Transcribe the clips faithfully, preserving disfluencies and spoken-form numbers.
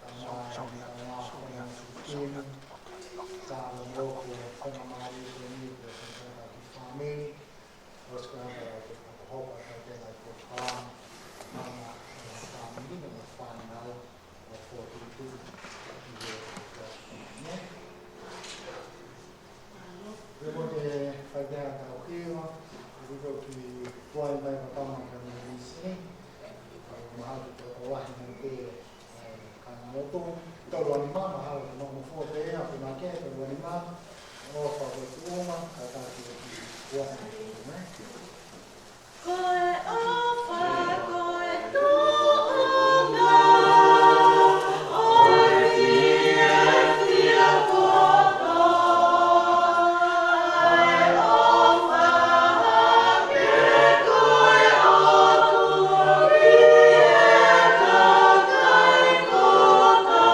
Tama, tama, tama, sukini, tama, moko, tama, mali, seni, tama, tama, ki family, ʻosi ko ia ka ke hopa ka ke la ke fam, mama, e family, na fānau, o fōtutu, ki he, ne? Pea ko e fai pē ha tau hiva, ʻoku ou kiʻi tuai mai ka tama ka me isi, ʻa e mahalo ko e ʻoku lahi mai pē, ʻa e kāingalotu, tolu nima, mahalo ko e mamafa pē, ʻa e puna ke, tolu nima, ʻofa ko e tuʻunga, ka tā ki he tuʻunga, ne? Ko e ʻofa ko e tuʻunga ʻo e fiefia kotoa. Ko e ʻofa hake ko e ʻOtua ʻi he kakai kotoa.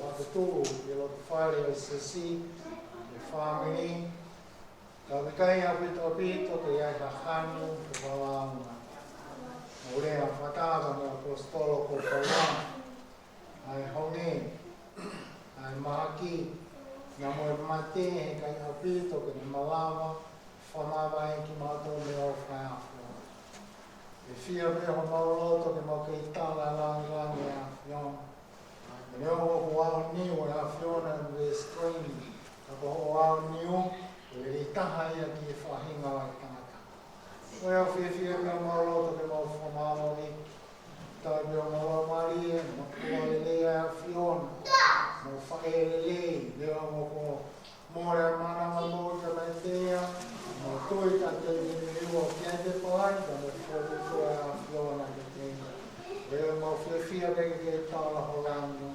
Ka ke tuʻu ʻi he loto fale ʻo e siasi, ʻi he fāmili, ka ke kai ʻaupito ʻaupito ke ʻi ai ha hanu ke falauna. Mo e lea fakataha mo e ʻaposetolo ko Paula, ʻa e honge, ʻa e mahaki, naʻa mo e mate, heʻikai ʻaupito ke ne malava ʻo fakamavaheʻi kimautolu mei hoʻo fai ʻAfiona. ʻE fiefia pē homau loto ke mau kei tala ʻa e langilangi ʻa e ʻAfiona. Mo e ʻoku aoniu ʻa e ʻAfiona ʻi he veesi ko eni, ka ko hoʻo aoniu, ʻoku lelei taha ia ki he faʻahinga ʻo e tangata. Ko ia ʻoku fiefia pē homau loto ke mau fakamālō ʻEiki. Tau pē homau laumālie, mo e ʻofa lelei ʻa e ʻAfiona, mo e faʻē lelei, lea mo ko mole ʻa e mana mo e moʻui ka mai te ia, mo tui ka te ia ni ua ki ai te paʻani, ka mo e fotu ko e ʻAfiona ke te ia. Ko ia mau fiefia pē ke tala ho langi.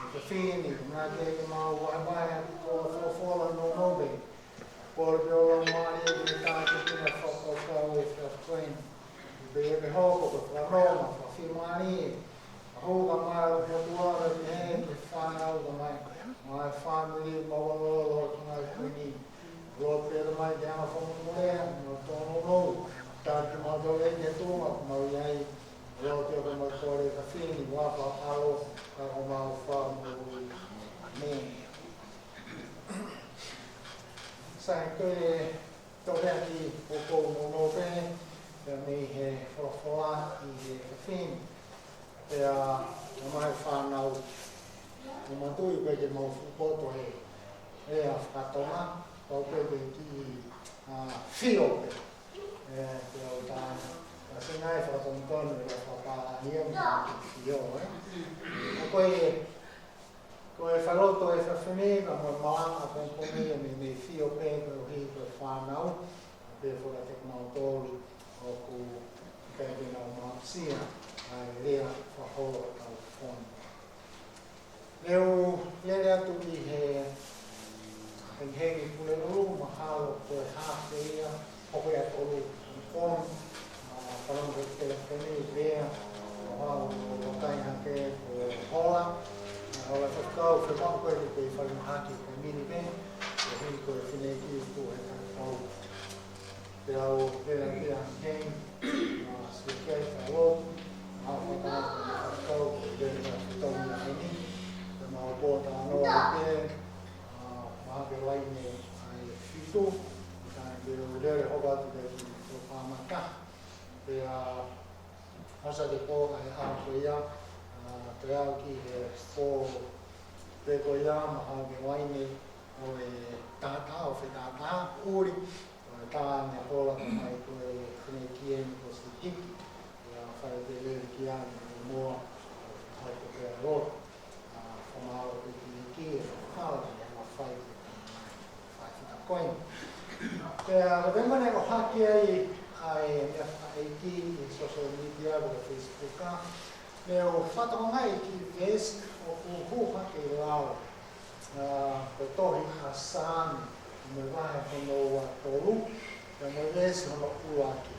Ke fini, na ke ke mau vahevahe atu ko e folofola nounou pē. Kole pē ho laumālie ke tākiekina e fakakaukau ʻo e efiafi ko eni. Pea ʻi he hoko ko e fanongo, fakafiemālie, ʻa hoʻo ka mai ʻo ke tuala ki he ke fānau ka mai, mo e fāmili mo e lolo ki he ngaahi ko eni. Lotu pē ka mai ke anga fakamolemole, mo tōnounou, tākiekina kimautolu ʻe he tuʻunga ʻoku mau ʻi ai. Lotu pē ka mai kole ka fini, ʻofa ʻa e ʻAlo, ka ko homau Fakamoʻui. ʻĒmeni. Sai, ko e tohi ʻaki ʻoku ou nounou pē, pea mei he folofola ʻi he efiafi ni. Pea, ʻa e ngaahi fānau, ʻoku mau tui pē ke mau fuʻu poto he, he ʻa fakatonga, pau pē ke kiʻi, ʻa, fio pē. ʻE, pea u tā, ʻa e ngaahi fakatonutonu ʻe fakapālangi ia mo e fio, ē. ʻA ko e, Ko e failoto ʻo e efiafi ni, ka mo e malanga ko e pō ni, ʻe meimei fio pē koeʻuhi ko e fānau, pea fakataha mo kimoutolu ʻoku ʻikai ke nau maʻusia ʻa e lea fakaholo ʻo e fonua. Leu lele atu ki he hengihengi Pulelulu, mahalo ko e haafe ia, ʻo ko ia tolu, ko, ʻa, palongo ke la kene i pea, ʻo hau, ʻo kai hake, ko hola, ʻa, hola fakakau, fekau ko e ke fai mahaki, ko e mini pē, ko hili ko e fineʻeiki ʻoku he fakakau. Pea u, pea, pea, hei, ʻa, suke, fai lotu, ʻa, fakakau, fakakau, ko e pea, pea, tau na heni, pea mau pō tā noa pē, ʻa, mahake laine, ʻa, e fitu, ka ke lele hoko atu pē ki he tō pāmata. Pea, ʻa, ʻosi ʻa e pō ʻa e ʻaho ko ia, ʻa, pea u ki he pō pē ko ia, mahake laine, ʻo e tātā, ʻo fetātā, ʻuli, ʻo e tā ne hola ka mai ko e fineʻeiki eni ko Sihiki. Pea fai pē lele ki ai, mo moa, ʻo hai ko pea loa. ʻA, fakamālō ki he ʻEiki, ʻa, fakamālō ki he ʻofa ʻa e fai fita ko eni. Pea, ko e meʻa naʻe ʻohake ai, ʻa e meʻa fakaʻeiki ʻi he social media, ko e Facebook, ʻa, meʻa ʻoku fakatokangaʻi ki he veesi ʻoku hū hake ʻi lalo. ʻA, ko e tohi ʻa Saame, mo e vahe hono ua tolu, pea mo e veesi hono ʻuluaki.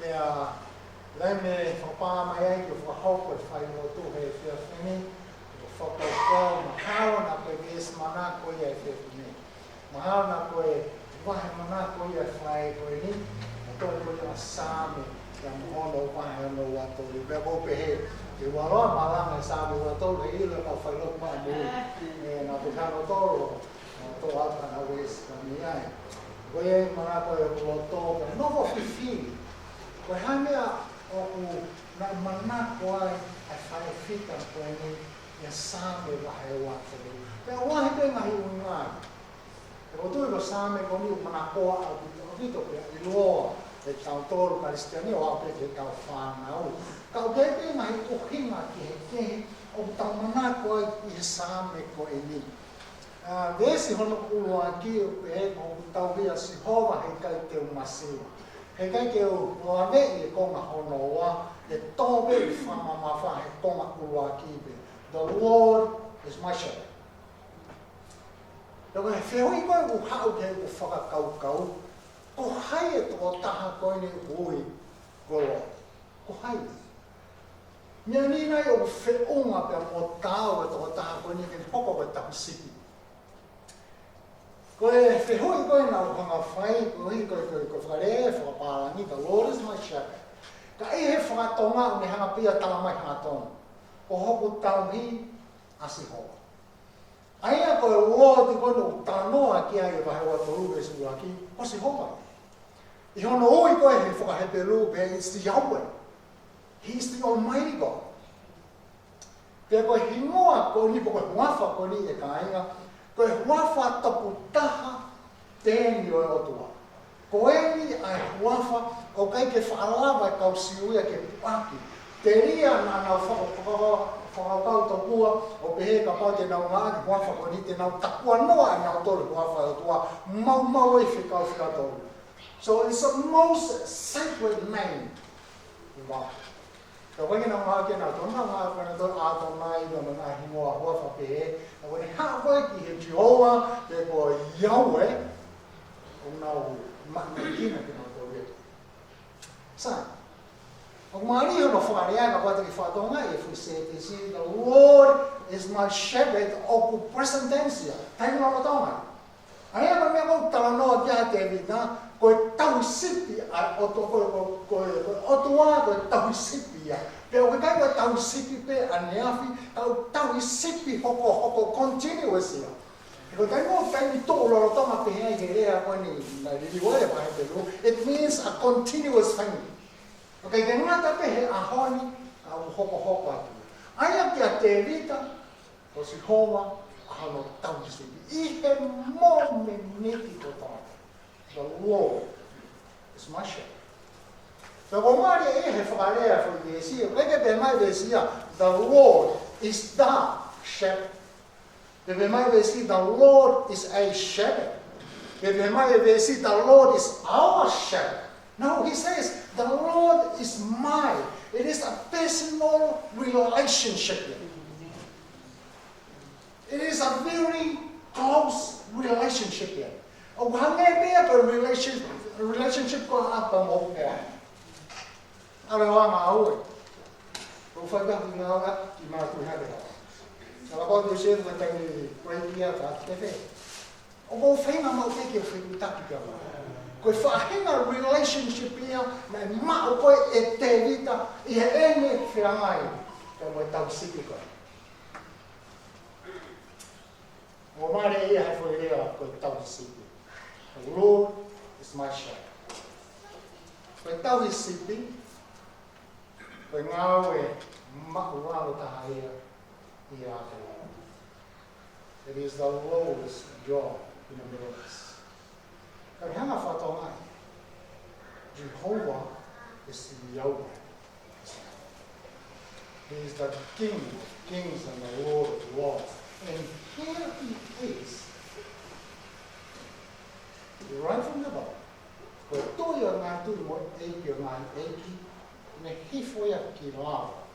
Pea, laine fakapā mai ai ke fakahoko e failotu he efiafi ni, ʻo fakakaukau mahalo naʻa ko e veesi manako ia he efiafi ni. Mahalo naʻa ko e vahe manako ia he faʻē ko eni, ʻa e tohi ko ia ʻa Saame, pea mo hono vahe hono ua tolu. Pea ʻoku ou pehē, ke ua loa malanga e Saame ua tolu, he ʻilo ka failotu maʻa mui. ʻE, naʻa pehē hono tolu, ʻa, tō atu ʻa e veesi ka mei ai. Ko ia ʻi he manako ʻi hoku loto, ka nofo fifili. Ko e hā e meʻa ʻoku naʻe manako ai ʻa e fai fita ko eni ʻi he Saame vahe ua tolu. Pea ʻoku ʻi ai pē ngaahi ʻuhinga. He ʻoku ou tui ko e Saame ko eni ʻoku manakoa ʻaupito, ʻaupito pea ʻiloa ʻe tautolu Kalisitiane ʻo aʻu pē ki heʻetau fānau. Ka ʻoku ʻi ai pē ngaahi ʻuhinga kehekehe ʻoku tau manako ai ʻi he Saame ko eni. ʻA, veesi hono ʻuluaki ʻoku pehē, ko hoku tauhi ʻa Sihova heʻikai te u masiva. Heʻikai ke u laveʻi e konga hono ua, ʻe tō pē ʻeku fakamamafa he konga ʻuluaki pē. The Lord is my shepherd. Pea ko e fehuʻi ko ē ʻoku haʻu ki heʻeku fakakaukau, ko hai e tokotaha ko eni ʻoku ui ko Lord? Ko hai? Meʻa ni nai ʻoku feʻunga pea mo taau e tokotaha ko eni ke ne hoko ko e tauhisipi. Ko e fehuʻi ko ē naʻa ku hanga ʻo fai, ko e, ko e, ko e, ko e fakalea fakapālangi, "The Lord is my shepherd." Ka ʻi he fakatonga ʻoku ne hanga pē ia ʻo tala mai hangatonu, "Ko hoku tauhi ʻa Sihova." ʻA ia ko e Lord ko ē naʻa ku talanoa ki ai ʻi he vahe ua tolu veesi ʻuluaki, ko Sihova. ʻI hono ui ko ē he faka-Hepelū, pea it's Yahweh. He is the Almighty God. Pea ko e hingoa ko eni pe ko e huafa ko eni ʻe kāinga, ko e huafa toputaha pē eni ʻo e ʻOtua. Ko eni ʻa e huafa ʻoku ʻikai ke faʻa lava e kau Siu ia ke puʻaki. Telia naʻa nau faka-, faka-, fakakaukau tokua ʻo pehē kapau te nau ngāueʻaki e huafa ko eni te nau takuanoa ʻe nautolu e huafa ʻo e ʻOtua, maumau ai e fekau fika tolu. So it's a most sacred name. Wow. Ka ko e ngaahi ngāue ʻa kinautolu, ngaahi ngāue ʻa kinautolu, ʻAtonai, mo e ngaahi hingoa huafa pehē, ka ko e haʻu ko ē ki he Jehovah, pe ko Yahweh, ʻoku nau maʻu kinautolu ia. Sai, ʻoku mālie hono fakalea ka ko e taki fakatonga e fuʻu sētesi, "The Lord is my shepherd," ʻoku present tense ia, taimi lolotonga. ʻA ia ko e meʻa ʻoku talanoa ki ai ʻa Tēvita, ko e tauhisipi ʻa e ʻOtua, ko e, ko e, ko e, ko e ʻOtua, ko e tauhisipi ia. Pea ʻoku ʻikai ko e tauhisipi pē ʻaneafi, ka ko e tauhisipi hokohoko, continuous ia. He ko e taimi ʻoku taimi tuʻu lolotonga pehē ai he lea ko eni naʻe liliu ai e vahe Hepelū, it means a continuous thing. ʻOku ʻikai ke ngata pē he ʻaho ni, ka ʻoku hokohoko atu. ʻA ia kia Tēvita, ko Sihova ʻa hono tauhisipi ʻi he mōmeniti kotoa. "The Lord is my shepherd." Pea ʻoku mālie ʻi he fakalea e foʻi veesi, ʻoku ʻikai ke pehē mai e veesi ia, "The Lord is the shepherd." Pe pehē mai e veesi, "The Lord is a shepherd." Pe pehē mai e veesi, "The Lord is our shepherd." No, he says, "The Lord is my." It is a personal relationship. It is a very close relationship. ʻOku hangē pē ia ko e relation-, relationship ko ē ʻa e ʻapi mo e hoa. ʻAlu ʻo ngāue. ʻOku fai pē ʻeku ngāue ʻa, ʻi mātuʻa hake la. Ka la pau te u save ko e taimi break ia ka te fē. ʻOku ou feinga maʻu pē ke u fetuʻutaki pē au. Ko e faʻahinga relationship ia naʻe maʻu ko ē ʻe Tēvita ʻi heʻene feangai pea mo e tauhisipi ko ē. ʻOku mālie ia he foʻi lea ko e tauhisipi. "The Lord is my shepherd." Ko e tauhisipi, ko e ngāue māʻulalo taha ia ʻi he ʻapi. It is the lowest job in the Middle East. Ka ke hanga ʻo fakatonga, Jehovah is Yahweh. He is the King of kings and the Lord of lords. And here he is. Right from the bottom. Ko e Tuʻi ʻo e ngaahi tuʻi mo e ʻEiki ʻo e ngaahi ʻeiki, naʻe hifo ia ki lalo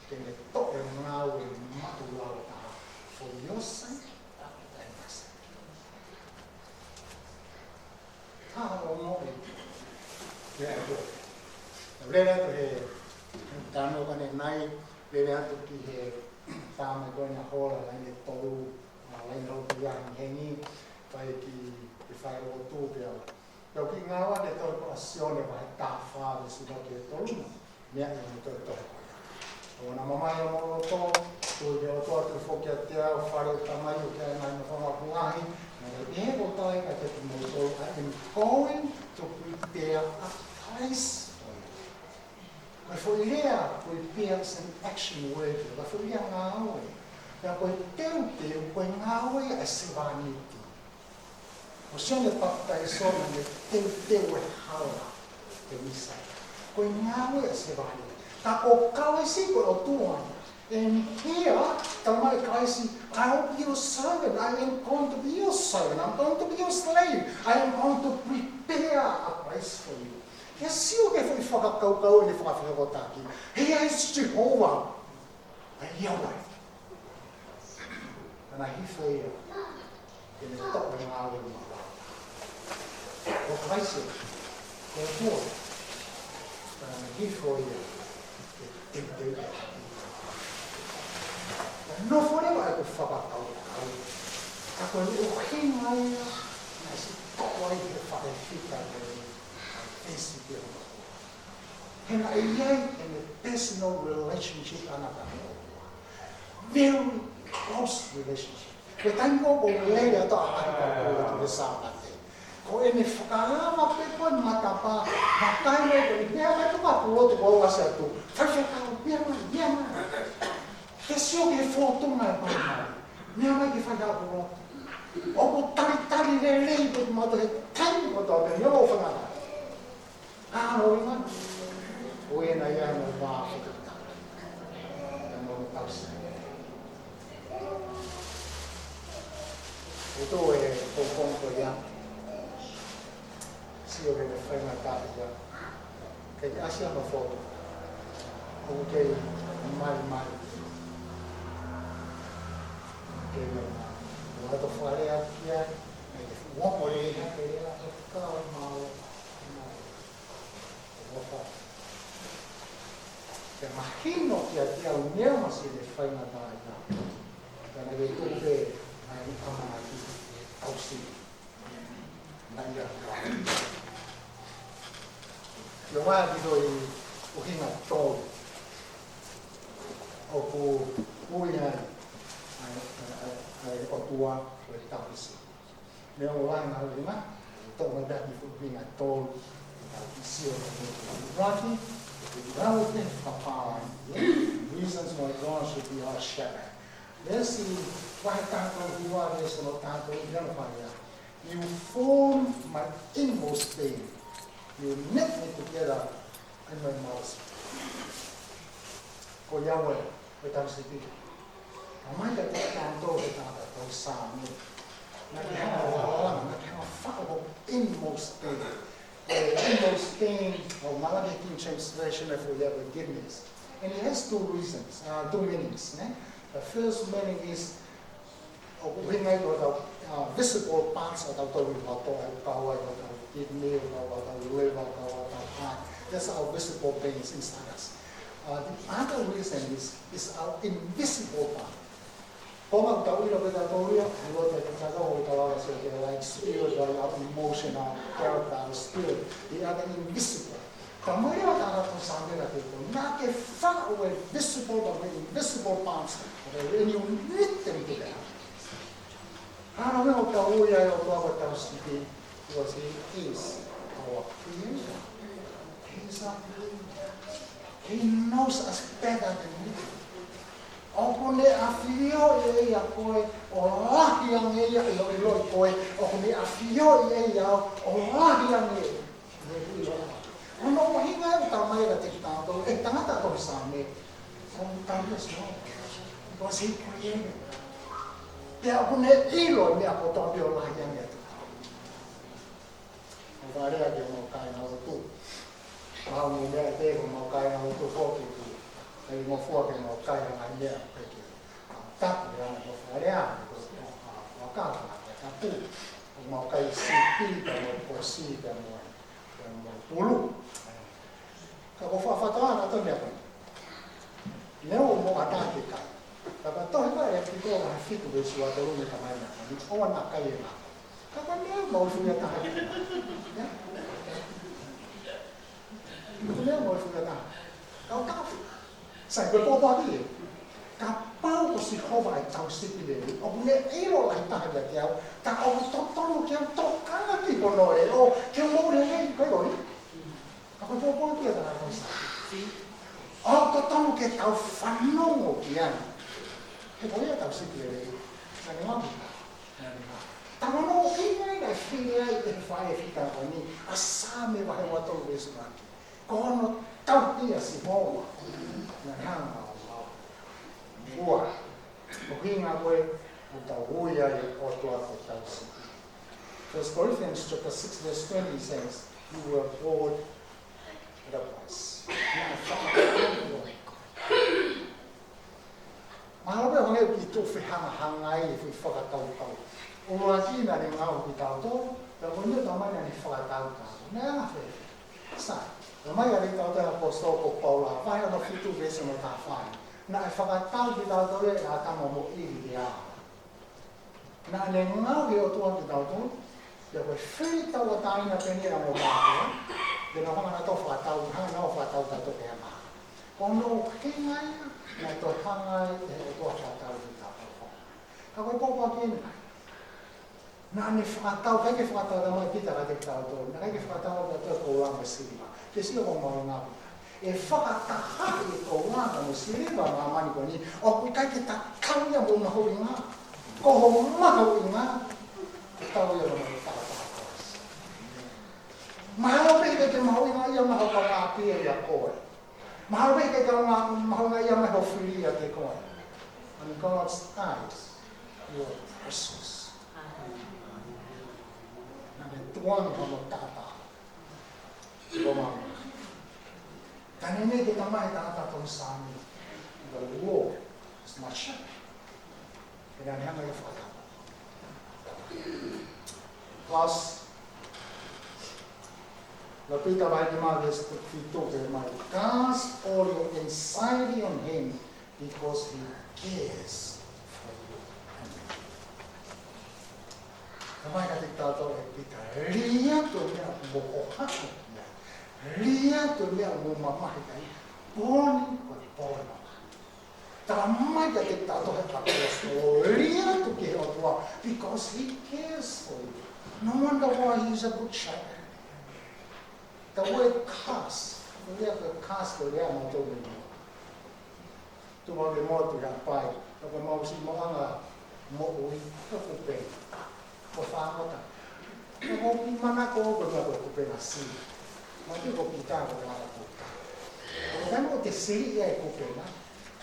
ke ne toʻo e ngāue māʻulalo taha for your sake and my sake. Taha o mo e. Lea atu. Lea atu he, he tano kane nai, lea atu ki he Saame ko ena hola laine tolu, ʻa laine tolu ia hengihengi, fai ki, ki fai lotu pea. Pea u kiʻi ngāueʻaki e tohi ko ē ʻa Sione vahe taha fā veesi ua ki he tolu na. Meʻa ia mo e tohi ko ia. ʻOua naʻa mamahi homou loto, tui ki he ʻOtua, tui foki kiate au, fale ʻo e Tamai ʻoku ʻi ai e ngaahi nofoʻanga ʻoku lahi, naʻa ku pehē ʻe au ka te u ʻi ai kiate kimoutolu, I am going to prepare a place for you. Ko e foʻi lea, ko e prepare is an action word, ko e foʻi lea ngāue. Pea ko e teuteu, ko e ngāue ʻa e sevāniti. Ko Sione Papitaiso naʻa ne teuteu e hala ʻo e Mīsaia. Ko e ngāue ʻa e sevāniti. Ka ko Kalaisi ko e ʻOtua. And here, tala mai ʻe Kalaisi, "I will be your servant. I am going to be your servant. I'm going to be your slave. I am going to prepare a place for you." Ke sio ki he foʻi fakakaukau ʻene fakafehokotaki. He is Jehovah. ʻA ia ʻoku ʻi ai. Naʻa ne hifo ia ke ne toʻo e ngāue māʻulalo. Ko Kalaisi, ko e ʻOtua, naʻa ne hifo ia ke Teuteu. Naʻe nofo leva ʻeku fakakaukau. Ka ko e ʻuhinga ia naʻe ʻosi tō ai he fakafika ko e veesi ki he ʻOtua. He naʻe ʻi ai ʻene personal relationship ʻana pea mo e ʻOtua. Very close relationship. Ko e taimi ko ē ʻoku lele atu ai ʻa e kau pulotu he Sāpate, ko ʻene fakaava pē ko e matapā, makai mai ko e meʻa mai ko e kau pulotu ko ē ʻoku ʻasi atu. Faifekau, meʻa mai, meʻa mai. Ke sio ki he fōtunga ʻe pā mai. Meʻa mai ki he fai ʻa e kau pulotu. ʻOku talitali lelei pē kimautolu he taimi kotoa pē, meʻa ʻo fangata. Ka ʻoku ʻi ai, ʻoku ʻi ai ʻa e ʻuhinga ʻoku ou fakaʻamu ke tau. Ka ʻoku ou tausi. ʻOku ou tui ʻe pongipongi ko ia, sio ki he faingataʻaʻia. Kei ʻasi ʻa e foto. ʻOku kei malimali. Kei malimali. ʻOku ou tō fale atu ki ai. Mei he fuʻu ongo lea, he lea, he kau mālō. Pea mahino kiate au neongo siʻene faingataʻaʻia, ka naʻe tuʻu pē ʻa e ʻamanaki ʻoku ʻosi. Naʻe ʻi ai. Ke u ʻoatu ʻa e ʻuhinga ʻe tolu ʻoku ui ai ʻa e, ʻa e, ʻa e ʻOtua ko e tauhi sipi. Meʻa ʻoku lahi ʻa e ʻuhinga, tō mai pē ʻa e ʻuhinga ʻe tolu, ʻa e sio ki he ʻuluaki, ʻa e lau ʻe he papālangi, reasons why God should be our shepherd. Veesi vahe taha tolu hiva, veesi hono taha tolu hiva naʻe pehē: "You form my inmost being. You knit me together in my mother's." Ko ia ʻoku ʻi ai ʻa e tauhi sipi. Ka mai ka te tau tō he tangata tauhi Saame. Naʻe hanga ʻo ʻalu, naʻe hanga ʻo faʻo hoku inmost being. ʻA e inmost being, ʻoku mālō he King James Version ʻa e foʻi lea ko e kidneys. And it has two reasons, uh, two meanings, ne? The first meaning is, ʻoku ʻuhinga ia ki hotau, uh, visible parts ʻo tautolu ʻi loto, ʻoku kau ai hotau kidney, ʻoku kau ai hotau liver, ʻoku kau ai hotau heart. That's our visible beings inside us. Uh, the other reason is, is our invisible part. Ko e meʻa ʻoku tau ʻilo pē tautolu ia, ʻi loto ʻiate kitautolu ʻoku tau ala sio ki ai, like spirit, like our emotional character, our spirit, the other invisible. Ka mai ʻa e tangata tauhi Saame, naʻe pehē, naʻa ke faʻo e visible, but the invisible parts, okay, and you knit them together. Hangē ko e meʻa ʻoku tau ui ai ʻa e ʻOtua ko e tauhi sipi, because he is our creator. He is our creator. He knows us better than we do. ʻOku ne ʻafioʻi ʻe ia koe ʻo lahi ange ia ʻi hoʻo ʻiloʻi koe. ʻOku ne ʻafioʻi ʻe ia au ʻo lahi ange ia ʻi hoku ʻiloʻi. Ko hono ʻuhinga ʻoku tau mai ʻiate kitautolu, ʻe he tangata tauhi Saame, ʻoku tau ia sio. Because he created. Pea ʻoku ne ʻilo e meʻa kotoa pē ʻo lahi ange ʻiate kitautolu. ʻOku ou lea ki homau kāingalotu. Mau ni lea pē ki homau kāingalotu foki ki. Kei mo fua ke mau kai ʻa e ngaahi meʻa pē ki. Tapu ia mo fua lea, ko, ko, ko, ko, ka, ka, ka, tapu. ʻOku mau kai sipi, pea mo e posi, pea mo e, pea mo e pulu. Ka ko e faʻahinga ʻa e tau meʻa ko ē. Neongo ʻoku ʻatā ke kai. Ka ko e tohi ko ē ʻa Levitiko vahe fitu veesi ua tolu naʻe talamai ʻe ia, ʻoua naʻa kai e ngako. Ka ko e meʻa mahuʻinga taha. Ia? Ko e meʻa mahuʻinga taha. Ka ʻoku tau. Sai, ko e pōpoaki ē. Kapau ko Sihova ʻa e tauhi sipi lelei, ʻoku ne ʻilo lahi taha kiate au, ka ʻoku totonu ke u tokanga ki hono leʻo, ke u moʻui lelei, ko e ʻuhi. Ka ko e pōpoaki ē ʻa e tangata tauhi sipi. ʻOku totonu ke tau fanongo ki ai. He ko ia ʻa e tauhi sipi lelei. Naʻa ne ngāue. Naʻa ne ngāue. Tau fanongo ki ai, naʻe fili ai ʻe he faʻē fika ko eni ʻa Saame vahe ua tolu veesi ʻuluaki. Ko hono tauhi ʻa Sihova. Naʻa ne hanga ʻo ngāue. Ua. ʻUhinga ko ē ʻoku tau ui ai ʻa e ʻOtua ko e tauhi sipi. First Corinthians chapter six verse twenty says, "You were bought at a price." Naʻe fakatau koe. Mahalo pē ʻoku ne kiʻi tuʻu fehangahangai e foʻi fakakaukau. ʻUluaki naʻa ne ngāue kiate kitautolu, pea ko eni ʻoku talamai naʻa ne fakatau kitautolu. Naʻe anga fēfē? Sai. Talamai ʻe he ʻaposetolo ko Paula, vahe hono fitu veesi hono taha fā: Naʻe fakatau kitautolu ʻe ʻĀtama mo ʻIvi ki he ʻao. Naʻa ne ngaohi ʻe he ʻOtua kitautolu, pea ko e fili tauʻatāina pē ʻeni ʻa e ongo mātuʻa, pea nau hanga nautolu ʻo fakatau, hanga nautolu ʻo fakatau kitautolu ki he ʻao. Ko hono ʻuhinga ia naʻe toe hanga ai ʻe he ʻOtua ʻo fakatau kitautolu. Ka ko e pōpoaki ʻeni. Naʻa ne fakatau, ʻikai ke fakatau, talamai ʻe Pita kiate kitautolu, naʻe ʻikai ke fakatau ʻe he ʻOtua e koula mo e siliva. Ke sio ko e mahuʻinga pē. ʻE fakatahaʻi e koula mo e siliva ʻa māmani ko ʻeni, ʻoku ʻikai ke tatau ia mo e mahuʻinga. Ko hoʻo mahuʻinga, tatau ia mo e mahuʻinga ʻo e ʻOtua. Mahalo pē ʻikai ke mahuʻinga ia maʻa ho kaungāʻapi ʻiate koe. Mahalo pē ʻikai ke mahuʻinga ia maʻa hoʻo fili ʻiate koe. In God's eyes, you are precious. Naʻa ne tukuange hono taʻataʻa. Roma. Talamai ʻe he tangata ko e Sāme, "The Lord is my shepherd." Pea naʻa ne hanga ʻo fakatau. Plus, Lapita vahe nima veesi fitu, talamai, "Cast all your anxiety on him because he cares for you." Talamai kiate kitautolu ʻe Pita, lī atu e meʻa ʻoku mo hohaʻa ki ai. Lī atu e meʻa ʻoku mo mamahi ki ai. Pō ni ko e pō ʻo e mamahi. Talamai kiate kitautolu ʻe he ʻaposetolo, lī atu ki he ʻOtua, because he cares for you. No wonder why he is a good shepherd. The word cast, ko e lea ko e cast, ko e lea ʻa mautolu ni. Tuʻu hake mo tuʻu hake pai, ka ko e mau siʻi moʻanga moʻui, ko e kupenga. Ko e fāngota. Ko e mau kiʻi manako ko e meʻa ko e kupenga siʻi. Mahalo ko Pita ko e tangata kupenga. Ko e taimi ʻoku te siliʻi ai e kupenga,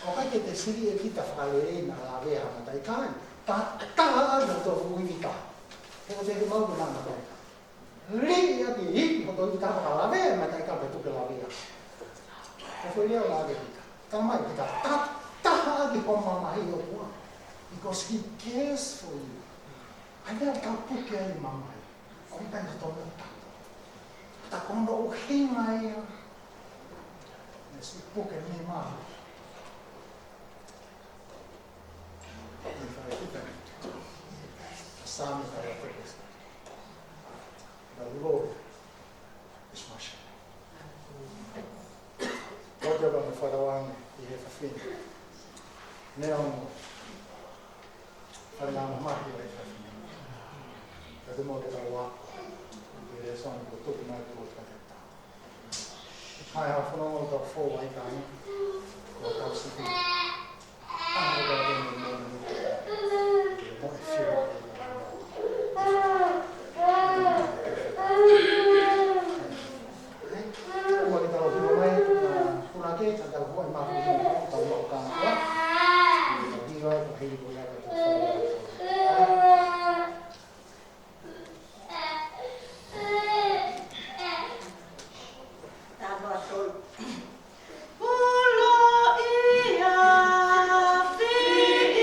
ʻoku ʻikai ke te siliʻi ʻe kita fakalelei naʻa lavea ha mataʻikale. Ta, taha ʻa e tō fuʻu ivi taha. He ko e te mau ko e mataʻikale. Lī ʻaki e ivi hoto ivi taha ka lavea e mataʻikale pea tuku ke lavea. Ko e foʻi lea ʻoku lave kita. Talamai ʻe Pita, ta, taha ʻaki hoʻo mamahi ʻOtua. Because he cares for you. ʻA ia ʻoku tau puke ai e mamahi. ʻOku ʻikai ko e tō mata. Ka ko hono ʻuhinga ia. Naʻe siʻi puke mei mamahi. Sāme taha fā. The Lord is my shepherd. Ko e ʻOtua ko e fakaʻauha ʻi he fafine. Neongo. Fale mamahi ʻo e fafine. Ka te mau ke tau ako. Ko e lēsoni kuo tuku mai ʻe he ʻOtua kiate kitautolu. Hai ha fanongo tau fou ai ka ni. Ko tau sipi. Poloʻi ʻa e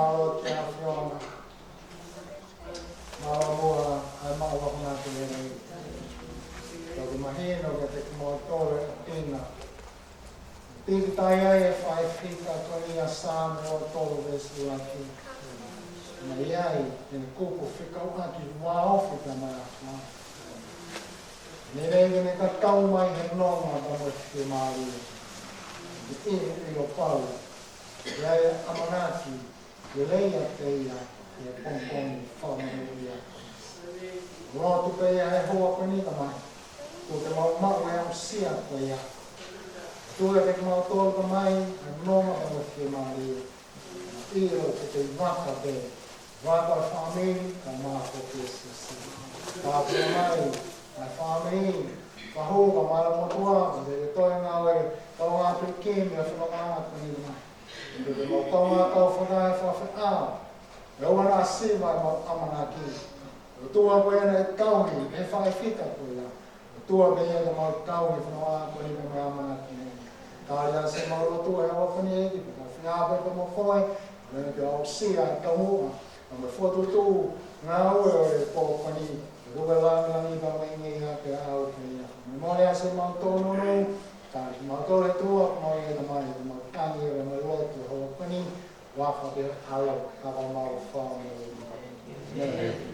Mālō ki he ʻAfiona. Mālō muʻa ʻa e maʻu akonaki lelei. Toki mahino kiate kimautolu ʻa e ʻuhinga. Piki tai ai e faifekau ko ia ʻa Saame ua tolu veesi ʻuluaki. Naʻe ʻi ai ʻene kupu fekauʻaki vāofi pea mo e ʻAfiona. Naʻe lele ʻene tatau mai he nonga pea mo e fiemālie. ʻI he ʻilo pau, ʻi ai e ʻamanaki, lelei ʻiate ia ʻi he pongipongi fakamonūʻia. Lotu pē ia he houa ko eni, Tamai. Tuku ke mau maʻu e aʻusia ko ia. Tuku ke mau tō, Tamai, ʻa e nonga pea mo e fiemālie. ʻIo, ke te vaka pē, vaka e fāmili, kae ʻumaʻā foki e siasi. Tāpuakiʻi mai ʻa e fāmili, fahu, kae ʻumaʻā e motuʻa, ke te toe ngāue, kau atu ki he meʻa fononga ko eni, Tamai. Ke te mau kau ngā kau fakae fafeʻao, ʻe ʻoua naʻa siva ʻemau ʻamanaki. ʻOtua, ko ia naʻe tauhi ʻe he faifekau ko ia. ʻOtua, pea ʻi ai ʻemau tauhi fononga ko eni pea mo e ʻamanaki ni. Tali ʻa ʻemau lotu he houa ko eni, ʻEiki, pea fai pē pea mo koe, ʻo ne pea aʻusia e taumuʻa, pea mo e fokotuʻutuʻu ngāue ʻo e pō ko eni, ʻoku ke lāngilangiʻia pea mo e ngeia ke aʻu ki he efiafi. Mo e mole ʻa ʻemau tōnounou, tali kimautolu ʻe ʻOtua, ko e mole ʻa e Tamai, ʻemau tangi, ʻemau lotu he houa ko eni, ʻofa pē ʻAlo, kae ʻumaʻā e Fakamoʻui. ʻĒmeni.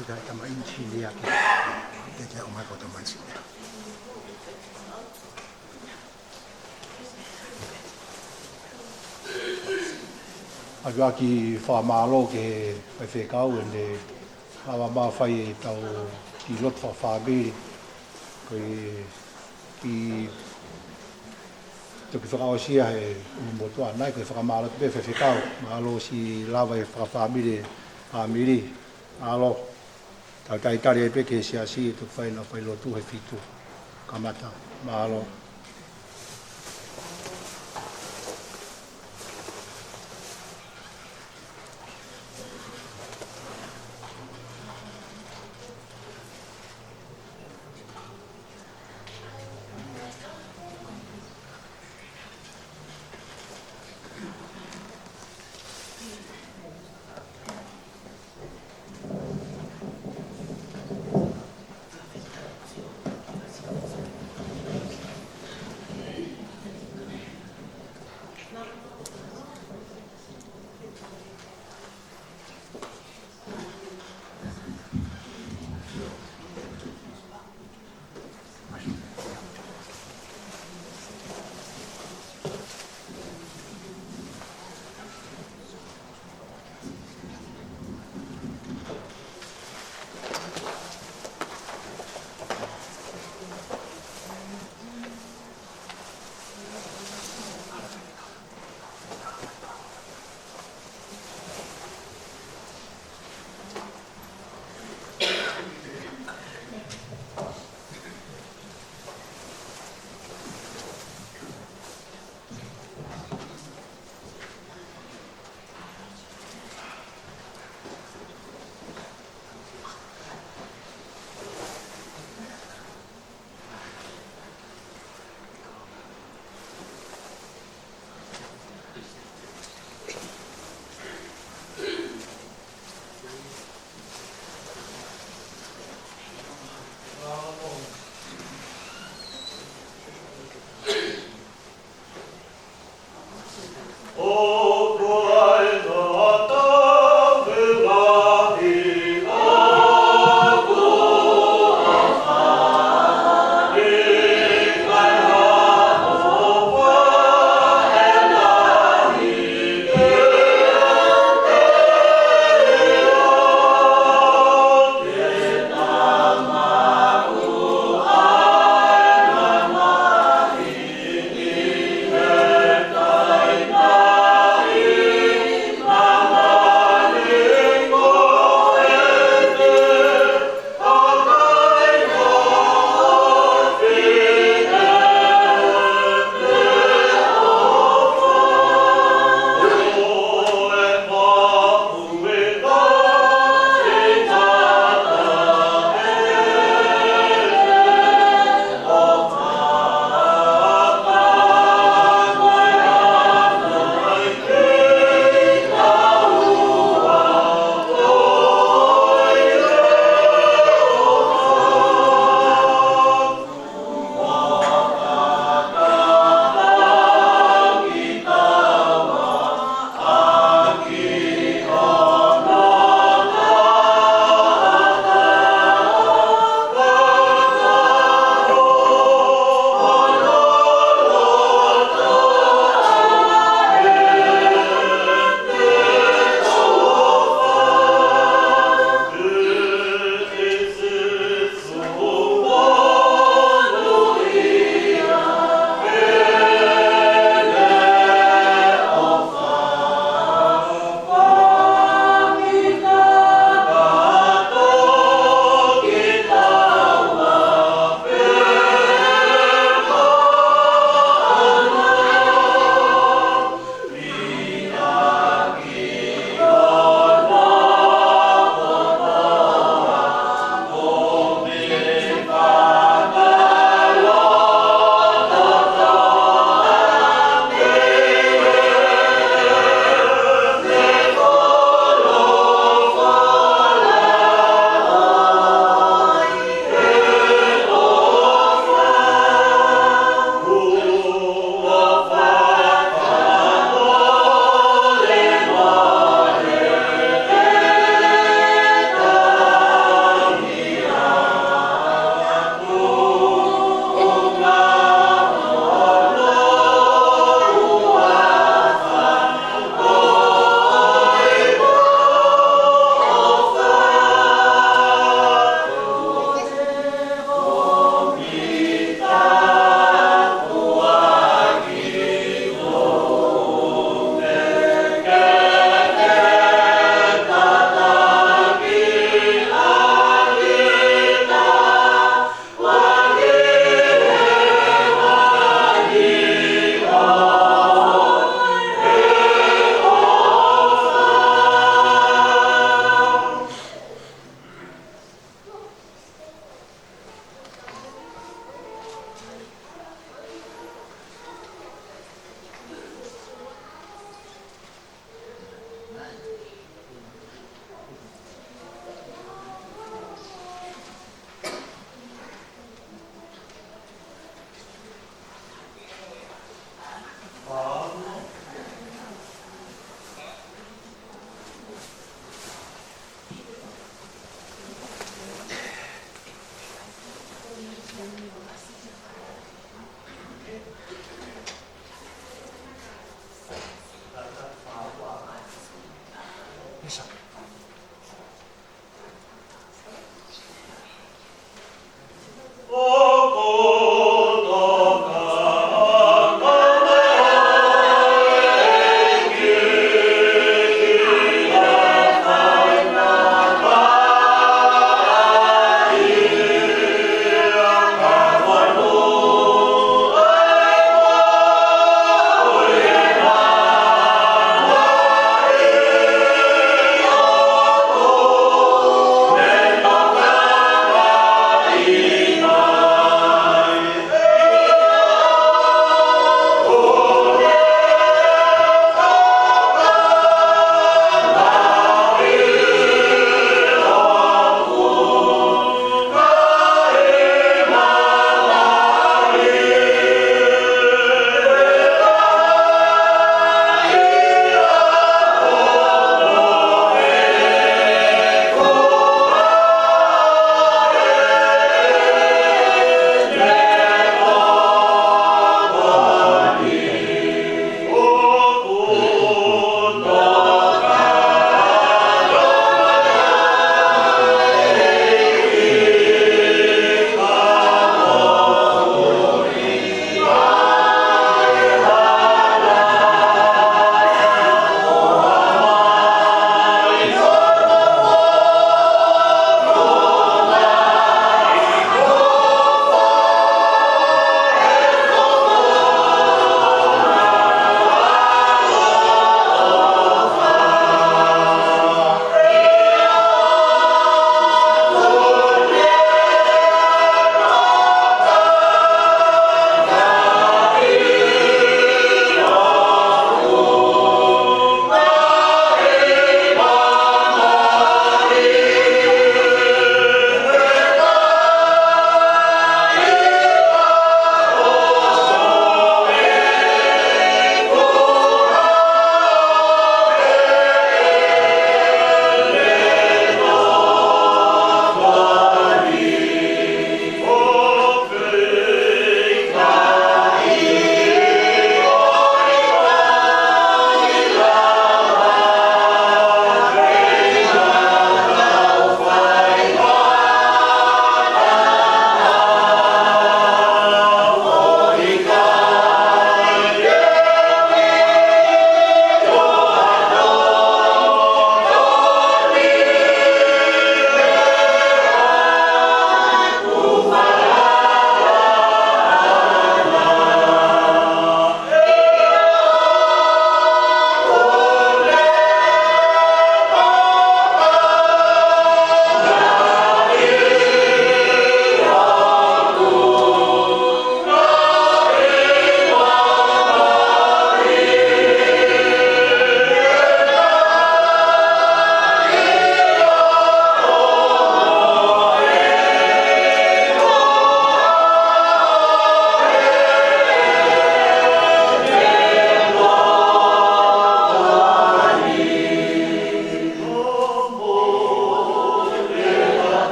Kita tama insinia ke, kita tama ko tama insinia. ʻOatu ʻaki e fakamālō ki he faifekau ʻene lava mai ʻo fai ʻetau kiʻi lotu fakafāmili. Ko e kiʻi toki fakaʻosi ia he ʻulumotuʻa, naʻe ko e fakamālō pē faifekau. Mālō siʻi lava e fakafāmili, fāmili. Mālō. Tau talitali ai pē ki he siasi ʻe toki fai ʻenau fai lotu he fitu. Kamata. Mālō.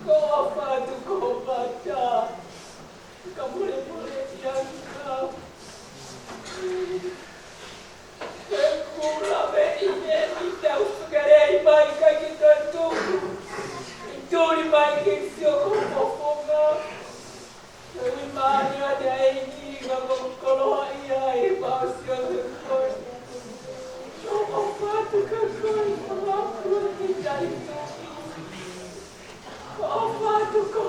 Ko ʻofa atu ko ho mata. Ka mulemule ia ka. He kula me i me i tau fakalei mai ka ki tau tuku. I tuli mai ki sio ko fofonga. He ui mai a te aiki ka ko koloa ia i pau sio te koe. Ko ʻofa atu ka koe, ko ʻofa atu ki tau tuku. Ko ʻofa atu ko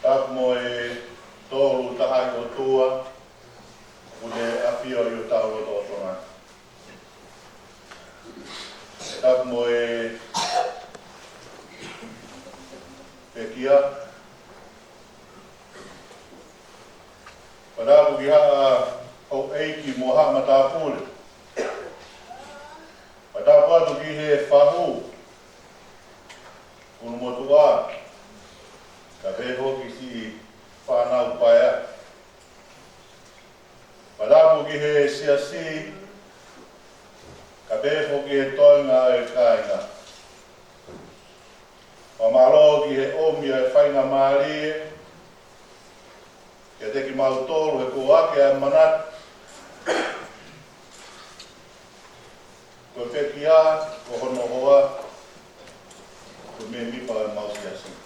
Tapu mo e Tolu Tahaʻi ʻOtua, ʻoku ne ʻafio ʻi hotau loto ʻo Tonga. Tapu mo e pekia. Pea tapu ki haʻa houʻeiki mo haʻa matāpule. Pea tapu atu ki he fahu, ʻulumotuʻa, kae pehē foki siʻi fānau paea. Pea tapu ki he siasi, kae pehē foki e toenga ʻo e kāinga. Fakamālō ki he ʻomi ʻa e faingamālie kiate kimautolu he kuo ʻohake ʻa e manatu ko e pekia, ko hono hoa, ko e mēmipa ʻo e mau siasi.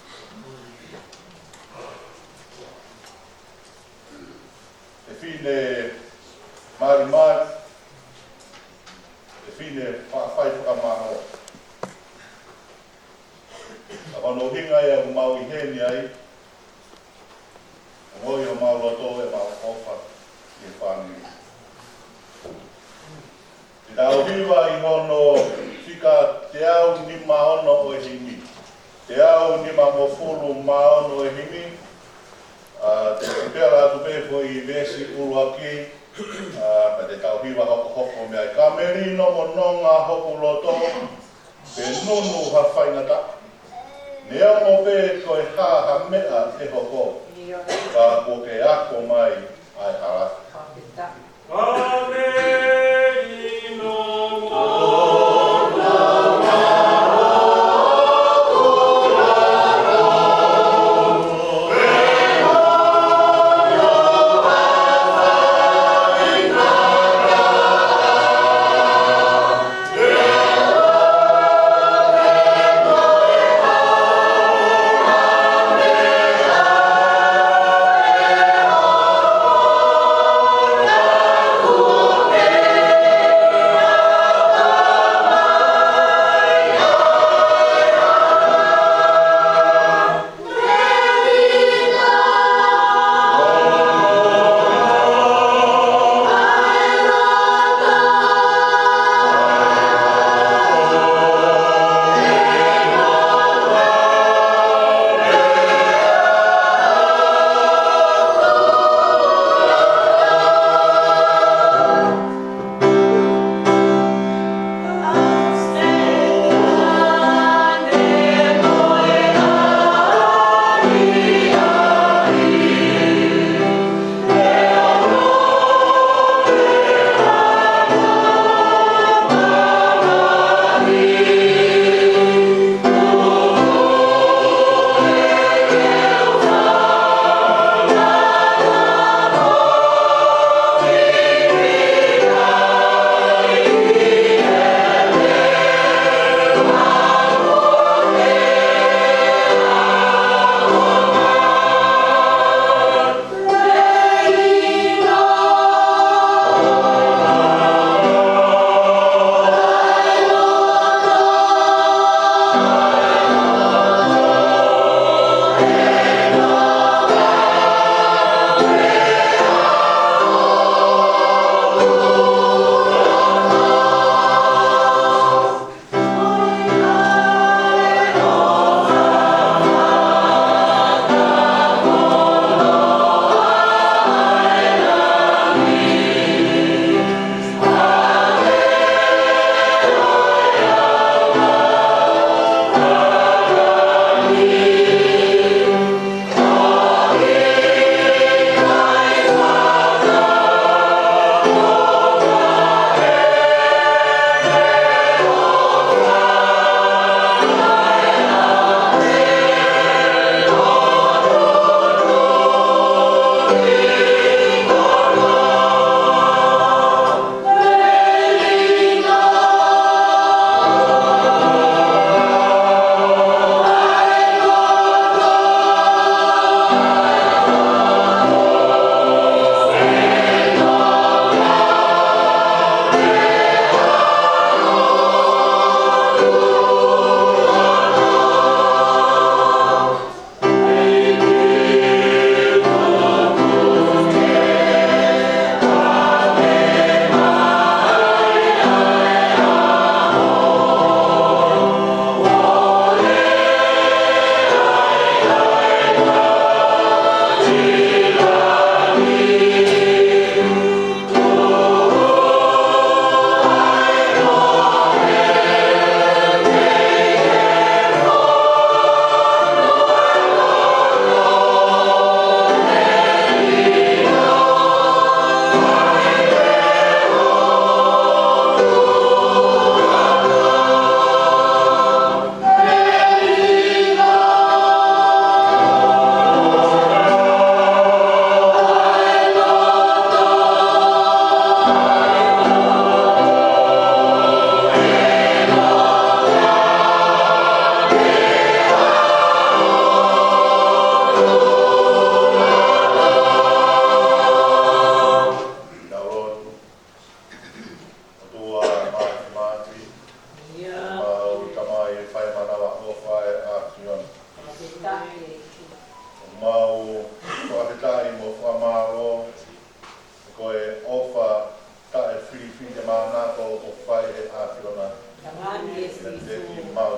ʻE fine malimali, ʻe fine fa-, fai fakamālō. Ka ko hono ʻuhinga ia ʻoku mau ʻi heni ai, ʻo ngoi homau loto ʻemau ʻofa ki he fāmili. Te tau hiva ʻi hono fika teau nima ono ʻo e himi. Teau nimangofulu mā ono ʻo e himi. ʻA, te u sipela atu pē foʻi veesi ʻuluaki, ʻa, ka te tau hiva hokohoko mei ai. Ka melino mo nonga hoku loto, pe nunu ha faingataʻa. Neongo pe ko e hā ha meʻa ʻe hoko, ka kuo ke ako mai ʻa e hala.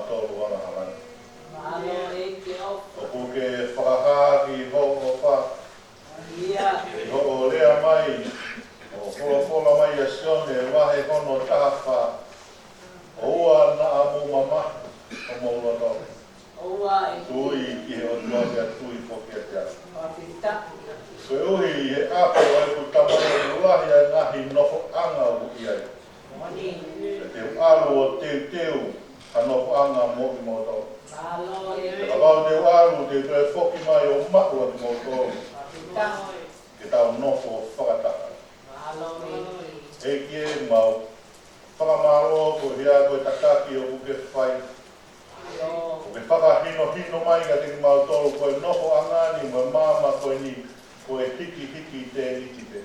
Tolu angahala. Mālō ʻEiki ʻofa. ʻOku ke fakahā ki hoʻo ʻofa. ʻIa. ʻI hoʻo lea mai, ʻo folofola mai ʻia Sione, vahe hono taha fā. ʻOua naʻa mou mamahi homou loto. ʻOua ʻEiki. Tui ki he ʻOtua pea tui foki kiate au. Fakafetaʻi. Koeʻuhi ʻi he ʻapi ʻo ʻeku Tamai ʻoku lahi ʻa e ngaahi nofoʻanga ʻoku ʻi ai. Moʻoni. Pea te u ʻalu ʻo teuteu ha nofoʻanga moʻomoutolu. Mālō ʻEiki. Pea kapau te u ʻalu, te u toe foki mai ʻo maʻu ʻa kimoutolu. Fakafetaʻi. Ke tau nofo fakataha. Mālō ʻEiki. ʻEiki ē, mau fakamālō koeʻuhi ko e tataki ʻoku ke fai. ʻOku ke fakahinohino mai kiate kimautolu ko e nofoʻanga ni mo e maama ko eni, ko e hikihiki tēniti pē.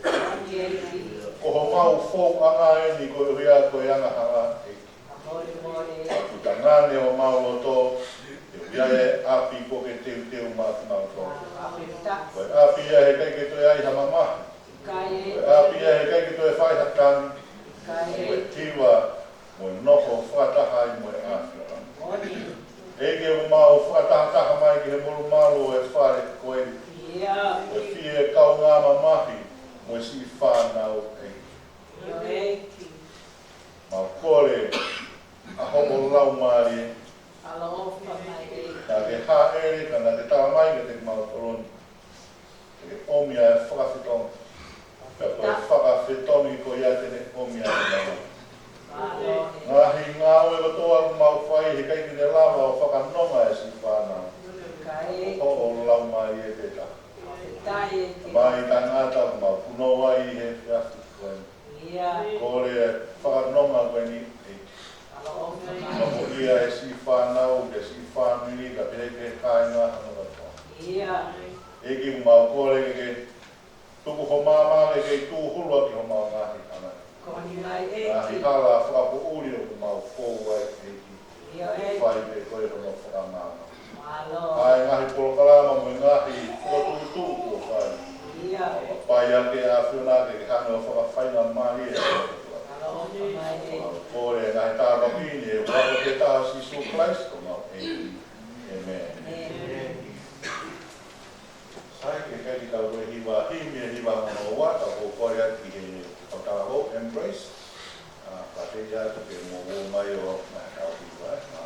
Ko homau fouʻanga eni koeʻuhi ko e angahala ʻEiki. ʻOku tangane homau loto, koeʻuhi ʻa e ʻapi ʻoku ke teuteu maʻa kimautolu. Ko e ʻapi ia he ʻikai ke toe ʻi ai ha mamahi. Ko e ʻapi ia he ʻikai ke toe fai ha tangi. Ko e hiva mo e nofo fakataha ai mo e ʻAfiona. ʻEiki, ʻoku mau fakatahataha mai ki he molumalu ʻo e fale ko eni. Ko e fie kaungā mamahi mo e siʻi fānau ʻEiki. Mau kole ʻa hoʻo Laumālie. Ka ke hāʻele, ka naʻa ke tala mai kiate kimautolu ni. Ke ʻomi ʻa e fakafetongi. Pea ko e fakafetongi ko ia te ne ʻomi ʻa e mamahi. Ngaahi ngāue kotoa ʻoku mau fai he ʻikai ke ne lava ʻo fakanonga e siʻi fānau. Ko hoʻo Laumālie pē taha. Mai tangata ʻoku mau punou ai he efiafi ko eni. Kole fakanonga ko eni ʻEiki. Nofo ia e siʻi fānau, e siʻi fāmili, ka pehē ki he kāinga hono kotoa. ʻEiki, mau kole ke ke tuku ho maama ke ke tūhulu ʻaki homau ngaahi ʻamanaki. Ngaahi hala fakapoʻuli ʻoku mau fou ai ʻEiki. Fai pē ko e hono fakamaama. ʻA e ngaahi polokalama mo e ngaahi fokotuʻutuʻu kuo fai. Mau ʻapaʻapa ʻEiki ʻAfiona ke ke hanga ʻo fakafaingamālie ʻa e kotoa. Mau kole ngaahi tāpuaki ni ʻi he huafa pē taha ʻo Sīsū Kalaisi ko homau ʻEiki. ʻĒmeni. Sai, ke ʻikai ke tau toe hiva himi ʻe hiva hono ua, ka ʻoku ou kole atu ki he kau talavoʻo, Embrace. ʻA, ka te ia atu ke mou ō mai ʻo mai tau hiva, ʻa.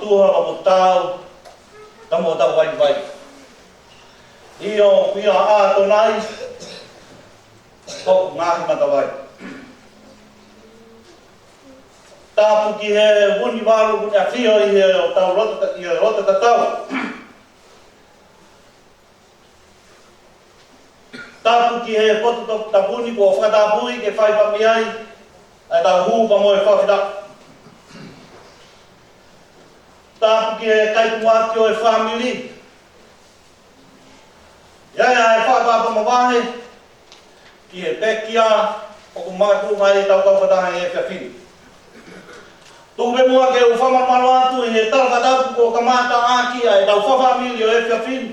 Tuha mo tau, ka mo tau vaivai. ʻIo, ʻia ʻAtonai, ʻoku ngaahi matavai. Tapu ki he Vunivalu, Vuniafio ʻi he ʻo tau loto, ʻi he loto tatau. Tapu ki he potu to-, tapu ni kuo fakatapui ke fai pē mei ai ʻa e tau hū pea mo e fakafetaʻi. Tapu ki he kau tumuʻaki ʻo e fāmili. ʻIo, ʻa e fakapapau mavahe ki he pekia ʻoku makatuʻunga ai ʻetau kau fakataha he efiafi ni. Tuku pē muʻa ke u fakamalumalu atu ʻi he tala fakatapu kuo kamata ʻaki ʻa ʻetau fakafāmili ʻo e efiafi ni.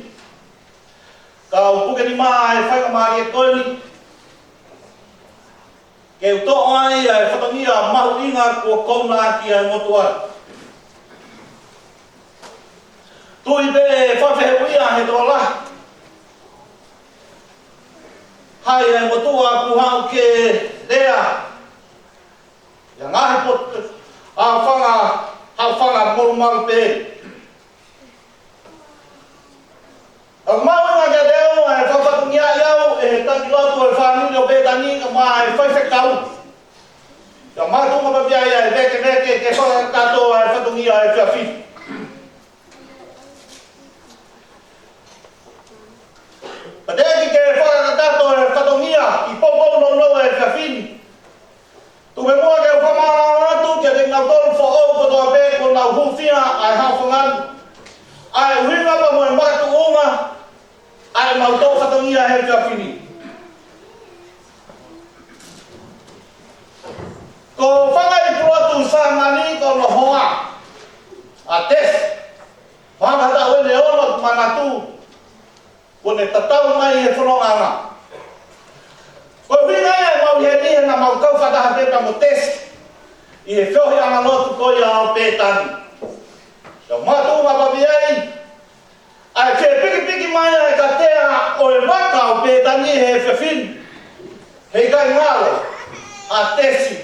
Ka u puke nima ʻa e faingamālie ko eni ke u toʻo ai ʻa e fatongia mahuʻinga kuo kouna ʻaki ʻa e motuʻa. Tui pē ʻe fakafehuʻia he tokolahi hai ʻa e motuʻa kuo haʻu ke lea ʻi he ngaahi potu, ʻa e fanga, ʻa e fanga molumalu pē. ʻOku mahuʻinga kiate au ʻa e fakafatongiaʻi au ʻe he taki lotu ʻo e fāmili ʻo Pētani kae ʻumaʻā e faifekau. Ka makatuʻunga pē ʻa e vekeveke ke fakakakato ʻa e fatongia ʻo e efiafi ni. Pea teʻeki ke fakakakato ʻa e fatongia ʻi he poupou nounou ʻo e efiafi ni. Tuku muʻa ke u fakamālō atu kiate kinautolu foʻou kotoa pē kuo nau hūfia ʻa e haʻofanga ni, ʻa e ʻuhinga pea mo e makatuʻunga ʻa ʻemau toʻo fatongia he efiafi ni. Ko Fangaʻi Pulotu Sāmani ko hono hoa ʻa Tesi, fakataha ʻene ono manatu kuo ne tatau mai he fononga. Ko e ʻuhinga ia ʻemau ʻi heni he naʻa mau kau fakataha pē pea mo Tesi ʻi he feohiʻanga lotu ko ia ʻo Pētani. Ka makatuʻunga pē ʻa e, ʻa e fepikipiki mai ʻa e katea ʻo e vaka ʻo Pētani he efiafi ni, heʻikai ngalo ʻa Tesi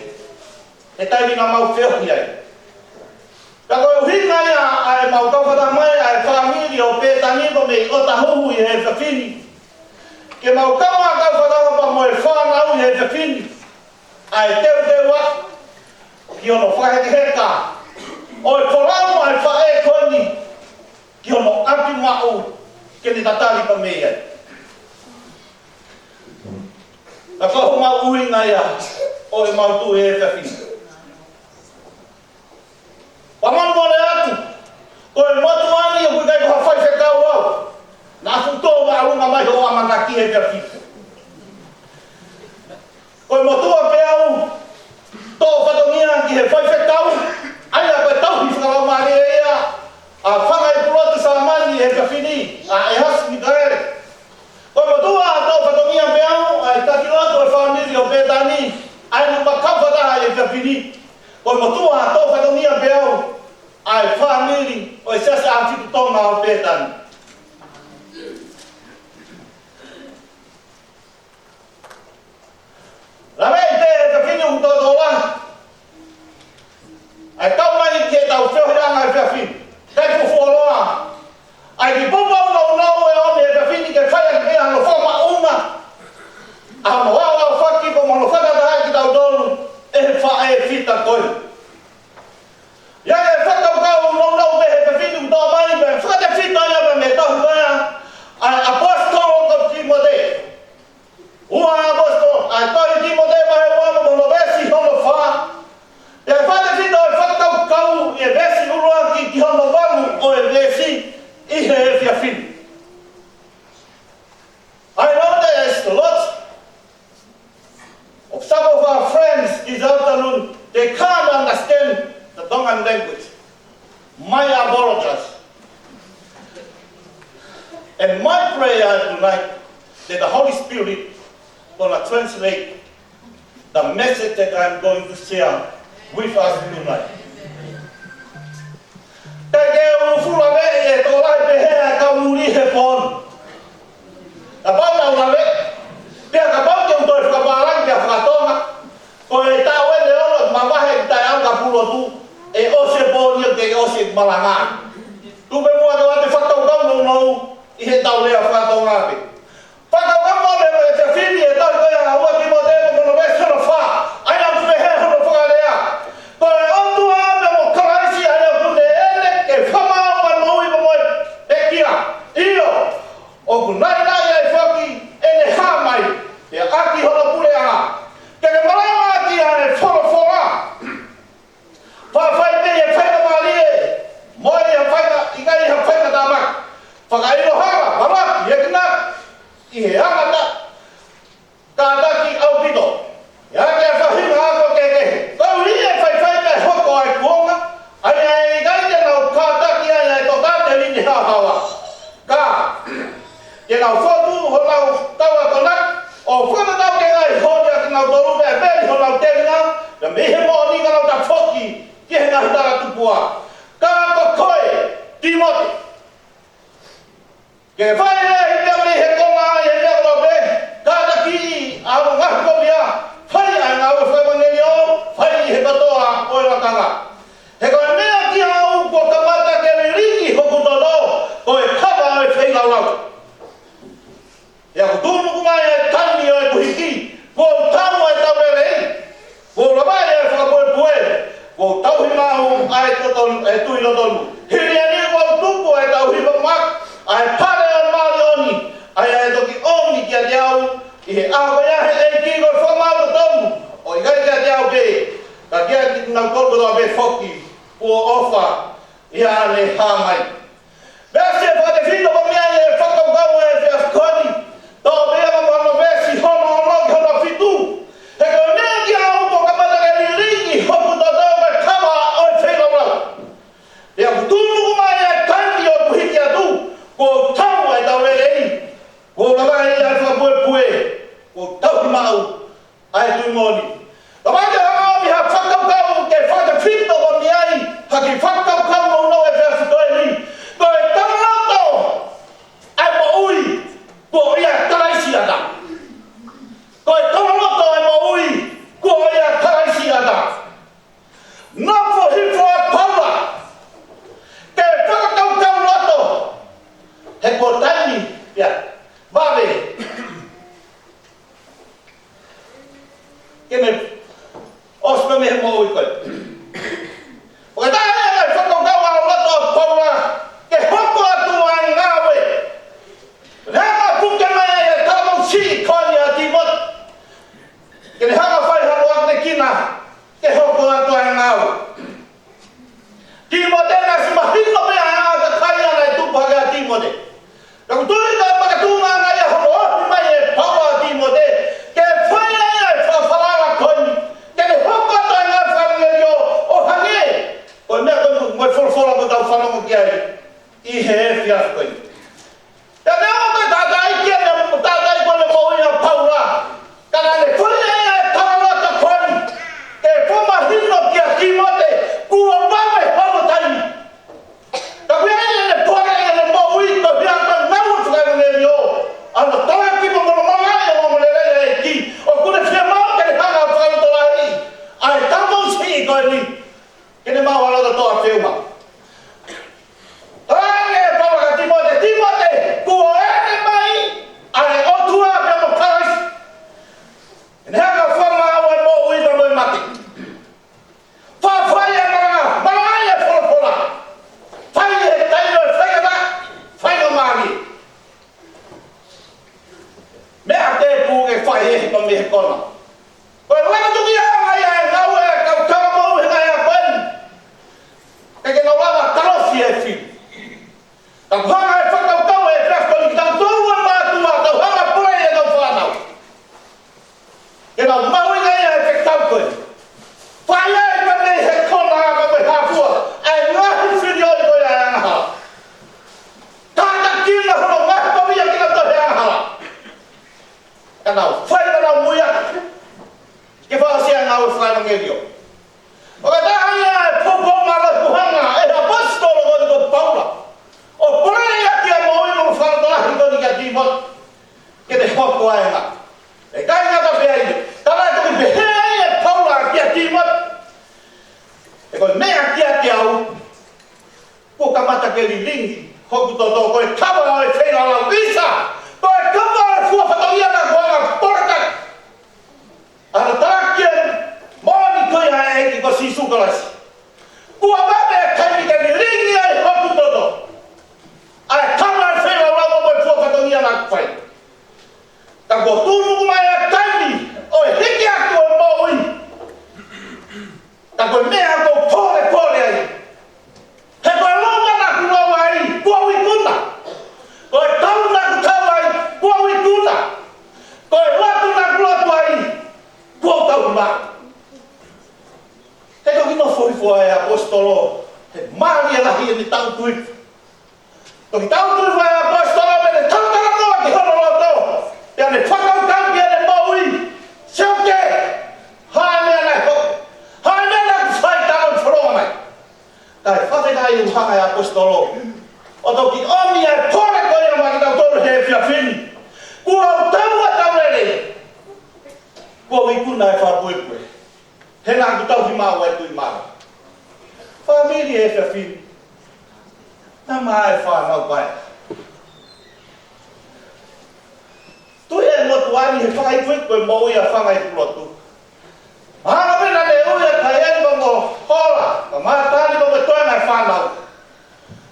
he taimi naʻa mau feohi ai. Ka ko e ʻuhinga ia ʻa ʻemau kau fakataha mai ʻa e fāmili ʻo Pētani pea mei ʻOtahuhu ʻi he efiafi ni, ke mau kau ʻa kau fakataha pea mo e fānau ʻi he efiafi ni, ʻa e teuteu ʻa ki hono fakahekeheka ʻo e folau ʻa e faʻē ko eni ki hono ʻapi maʻu ke ne tatali pea mei ai. Ka ko homau ʻuhinga ia ʻo ʻemau tuʻu he efiafi ni. Pea mau mole atu, ko e motuʻa ni ʻoku ʻikai ko ha faifekau au. Naʻa ku tō māʻolunga mai hoʻo ʻamanaki he efiafi ni. Ko e motuʻa pē au, toʻo fatongia ki he faifekau, ʻa ia ko e tauhi fakalaumālie ia ʻa Fangaʻi Pulotu Sāmani he efiafi ni, ʻa ʻEhasi Mikaele. Ko e motuʻa toʻo fatongia pē au, ʻa e taki lotu ʻo e fāmili ʻo Pētani, ʻa ia naʻa mau kau fakataha he efiafi ni. Ko e motuʻa toʻo fatongia pē au, ʻa e fāmili ʻo e Siasi ʻAhofitu Tonga ʻo Pētani. Laveʻi pē he efiafi ni ʻoku tō tō lahi ʻa e kau mai ki heʻetau feohiʻanga he efiafi ni. Kae fuoloa ʻa e kiʻi poupou nounou ʻe ʻomi he efiafi ni ke fai ʻaki ʻa hono fakamaʻunga ʻa hono aoaofaki pea mo hono fakatahaʻi kitautolu ʻe he faʻē fita ko ē. ʻIo, ʻa e fakakaukau nounou pē he efiafi ni ʻoku tō mai, pea fakatefito ia pea mei he tohi ko ia ʻa e ʻaposetolo ko Tīmote. Ua ʻAposetolo, ʻa e tohi Tīmote vahe ua mo hono veesi hono fā. Pea fakatefito ʻa e fakakaukau ʻi he veesi ʻuluaki ki hono valu ʻo e veesi ʻi he efiafi ni. I know there is a lot of some of our friends this afternoon, they can't understand the Tongan language. My apologies. And my prayer tonight that the Holy Spirit gonna translate the message that I'm going to share with us tonight. Te ke u fulaveʻi e tokolahi pehē ʻa e kau muli he pō ni. Kapau naʻa ku lave, pea kapau te u toe fakapālangi pea fakatonga, ko e taʻu eni ʻe ono mavahe ki taʻe anga pulotu, ʻe ʻosi e pō ni ʻo te ʻosi e malanga. Tuku pē muʻa ke u ʻoatu e fakakaukau nounou ʻi heʻetau lea faka-Tonga pē. Fakakaukau mo e meʻa ʻe fili ʻe tau ko ia ua Tīmote mo hono veesi hono fā, ʻa ia ʻoku pehē hono fakalea: Ko e ʻOtua pea mo Kalaisi ʻa ia ʻoku ne ʻene ke fakamaau ʻa e moʻui pea mo e pekia. ʻIo, ʻoku naʻinaʻi ai foki ʻene hā mai, pea ʻaki hono puleʻanga. Ke ke malangaʻaki ʻa e folofola. Faʻa fai pē ʻi he faingamālie, mo ʻi ha fainga, ʻikai ha faingatāmaki. Fakaʻilo hala, valaki, ekinaki, ʻi he anga kātaki ʻaupito. ʻIa ke faʻahinga ako kehekehe. Koeʻuhi ʻe faifai pē hoko ʻa e kuonga, ʻa ia ʻe ʻikai te nau kātaki ai ʻa e tokāteline haohaoa. Ka ke nau fotu honau kau akonaki, ʻo fakatatau ki he ngaahi holi ʻa kinautolu, pea veli honau telinga, pea mei he moʻoni ka nau tafoki ki he ngaahi talatupuʻa. Ka ko koe, Tīmote, ke fai ʻi he meʻa mei he konga, ʻi he meʻa kotoa pē, kātakiʻi ʻa hoʻo ngaahi kovia, fai ʻa e ngāue fakaʻevangeliō, fai ʻi he kotoa ʻo e lakanga. He ko e meʻa kiate au kuo kamata ke lilingi hoku toto, ko e kava ʻo e feilaulau. Pea ʻoku tuʻunuku mai ʻa e taimi ʻo ʻeku hiki, kuo u tau ʻa e tau lelei, kuo u lava ʻa e fakapuepue, kuo u tauhi maʻu ʻa e totonu, ʻa e tui lotonu. Hili ʻeni kuo u tuku ʻa e tauhi maʻu, ʻa e pale ʻo e māʻoniʻoni, ʻa ia ʻe toki ʻomi kiate au ʻi he ʻaho ko ia ʻe he ʻEiki, ko e fakamaau totonu, ʻo ʻikai kiate au pē, ka kiate kinautolu kotoa pē foki kuo ʻofa ʻi heʻene hā mai. Veesi ʻe fakatefito ko e meʻa ʻi he fakakaukau ʻo e efiafi ko eni, toʻo pē ia mei hono veesi hono ono ki hono fitu. He ko e meʻa kiate au kuo kamata ke lilingi hoku toto, ko e kava ʻo e feilaulau. Pea ʻoku tuʻunuku mai ʻa e taimi ʻo ʻeku hiki atu, kuo u tau ʻa e tau lelei, kuo u lava ʻa e fakapuepue, kuo u tauhi maʻu ʻa e tui moʻoni. Ka ʻoku ou ʻomi ha fakakaukau ke fakatefito mo e meʻa ʻi he kiʻi fakakaukau nounou ʻo e efiafi ko eni. Ko e tau loto ʻa e moʻui kuo ʻia Kalaisi ʻataʻatā. Ko e tau loto ʻa e moʻui kuo ʻia Kalaisi ʻataʻatā. Nofo hifo ʻa Paula ke fakakaukau loto, he ko e taimi ia vave ke ne ʻosi pē mei he moʻui ko ē. ʻOku ʻi ai ʻa e fakakaukau ʻa loto ʻa Paula ke hoko atu ʻa e ngāue. Naʻe puke mai ʻa e talamai siʻi ko eni ʻa Tīmote ke ne hanga fai ha loa ke kina ke hoko atu ʻa e ngāue. Tīmote naʻe ʻosi mahino pē ʻa e anga ʻo e kakai naʻe tupu hake ʻa Tīmote. Ka ʻoku tui ka makatuʻunga ʻa ia hono ʻomi mai ʻe Paula ʻa Tīmote ke fai ai ʻa e fakafalala ko eni, ke ne hoko atu ʻa e ngāue fakaʻevangeliō ʻo hangē ko e meʻa ko eni mo e folofola ʻoku tau fanongo ki ai ʻi he efiafi ko eni. Pea neongo ko e taʻataʻa ia, mo e taʻataʻa ko eni ʻo e moʻui ʻa Paula, ka naʻe fai ʻa e tau loto ko eni ke fakamahino kia Tīmote kuo vave hono taimi. Ka ʻoku ʻi ai ʻene pole ʻene moʻui ko e hia ka ngāue fakaʻevangeliō, ʻa hono tala ki mo mono malaʻe ʻo mo lelei ʻa e ʻEiki, ʻoku ne fiemaʻu ke ne hanga ʻo fakalotolahiʻi ʻa e talamai siʻi ko eni ke ne maʻu ʻa e loto toʻa feʻunga. Talaange ʻe Paula kia Tīmote, Tīmote, kuo ʻomi mai ʻa e ʻOtua pea mo Kalaisi ke ne hanga ʻo fakamaau ʻa e moʻui pea mo e mate. Faʻa fai ʻa e malanga, malanga ʻa e folofola. Fai ʻi he taimi ʻo e faingataʻa, faingamālie. Meʻa tēpū ke fai ʻe he pā mei he kona. Ko e lava tuki ʻa e ngāue ʻa e kau talamai he ngaahi ʻaho ko eni. Ke ke nau lava talofi e fili. Ka ʻoku hanga ʻe he fakakaukau ʻa e efiafi ko eni kia kitautolu ʻa e mātuʻa, tau hanga ʻo pule ʻi heʻetau fānau ke nau mahuʻingaʻia e fekau ko ē. Fai ai pē mei he kona ʻa e hā fua ʻa e ngaahi fili ʻo e angahala. Tātākina hono ngaahi kovia kinautolu he angahala. Ka nau fai ka nau muiaki ke fakaʻosi ʻa e ngāue fakaʻevangeliō. ʻOku ʻi ai ʻa e poupou mālohi kuo hanga ʻe he ʻaposetolo ko eni ko Paula ʻo pule ʻaki ʻa e moʻui mo e fakalotolahi ko eni kia Tīmote ke ne hoko ʻa e ngāue. ʻIkai ngata pē ai, ka naʻe toki pehē ai ʻe Paula kia Tīmote, he ko e meʻa kiate au, lilingi hoku toto, ko e kava ʻo e feilaulau, ʻisa, ko e kava ʻo e fua fatongia naʻa ku hanga ʻo pole atu. ʻA e taki e moʻoni ko ia ʻa e ʻEiki ko Sīsū Kalaisi. Kuo vave e taimi ke lilingi ai hoku toto ʻa e kava ʻo e feilaulau mo e fua fatongia naʻa ku fai. Ka kuo tuʻunuku mai e taimi ʻo e hiki atu ʻo e moʻui. Ka ko e meʻa ʻoku ou pōlepole ai, he ko e loma naʻa ku loma ai, kuo u ikuna. Ko e tau naʻa ku tau ai, kuo u ikuna. Ko e lotu naʻa ku lotu ai, kuo u tau mai. He toki nofo hifo ʻa e ʻaposetolo he mālie lahi ʻene tau tui. Toki tau tui ʻa e ʻaposetolo pea ne tau talanoa ki hono loto. Pea ne fakakaukau ki heʻene moʻui. Seuke, ha meʻa naʻe hoko, ha meʻa naʻe fai, tau foloa mai. Kae fakafetaʻi ʻoku hanga ʻe he ʻaposetolo ʻo toki ʻomi ʻa e pole ko ia maʻa kitautolu he efiafi ni. Kuo tau ʻa tau lele. Kuo ikuna e fakapuepue. He naʻa ku tauhi maʻu ʻa e tui mālohi. Fāmili he efiafi ni, naʻa mo e fānau paea. Tui e motuʻa ni he fakaʻikuʻiku e moʻui ʻa Fangaipulotu. Mahalo pē naʻa ne ui ʻa Kaiani mo Hola, ka Mātani mo e toenga e fānau.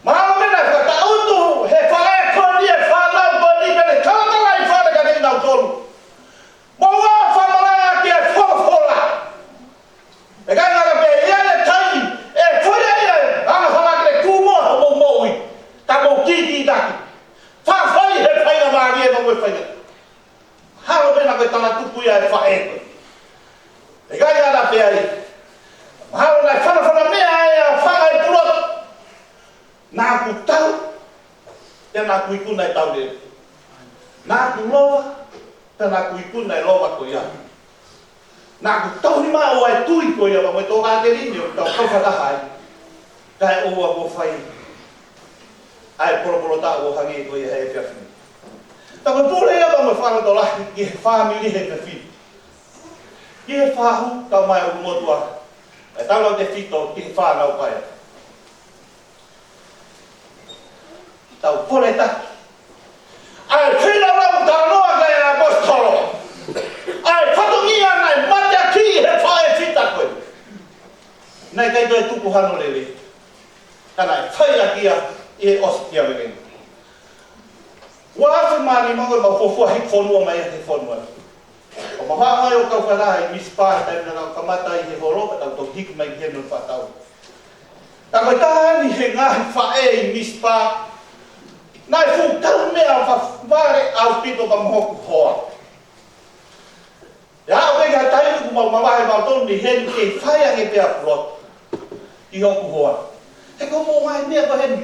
Mahalo pē naʻe fakataʻutu he faʻē ko eni e fānau ko eni pea ne talatalaifale kiate kinautolu. Mo ua famalanga ki he folofola. ʻIkai ngata pē ia, ʻi he taimi ʻe fai ai e angahala ke kū mo hoʻomou moʻui, ka mou kīkītaki. Faifai he faingamālie mo e fainga. Mahalo pē naʻe ko e talatupu ia e faʻē ko ē. ʻIkai ngata pē ai. Mahalo naʻe fanafana meʻa ai ʻa Fangaipulotu. Naʻa ku tau, pea naʻa ku ikuna e tau lele. Naʻa ku lova, pea naʻa ku ikuna e lova ko ia. Naʻa ku tauhi maʻu ʻa e tui ko ia maʻa mo e tokāteline ʻoku tau kau fakataha ai. Kae ʻoua kuo fai ʻa e polopolo taʻu ʻo hangē ko ia he efiafi ni. Ka ko e pule ia maʻa mo e fakalotolahi ki he fāmili he efiafi ni. Ki he fahu, kau mai ʻulumotuʻa, e taulautefito ki he fānau paea. Tau pole taki. ʻA e feilaulau talanoa ki ai ʻa e ʻaposetolo. ʻA e fatongia naʻe mateakiʻi he faʻē fita ko ē. Naʻe ʻikai toe tuku hano lele. Ka naʻe fai ʻaki ia ʻi he ʻosikiaveleni. Ua afe mā nima ko ē mau fuofua hiki fonua mai he fonua. ʻO mau hanga ʻo kau fakataha ʻi Misipa, taimi naʻa nau kamata ʻi he holo, ka tau toki hiki mai ki heni ʻo fakatau. Ka ko e taha eni he ngaahi faʻē ʻi Misipa, naʻe fuʻu kaumeʻa fa-, vale ʻaupito pea mo hoku hoa. ʻE aʻu pē ki ha taimi kuo mau mavahe mautolu mei heni ke fai ange pē ʻa e pulotu ki hoku hoa. He ko hoʻomou ngaahi meʻa ko eni,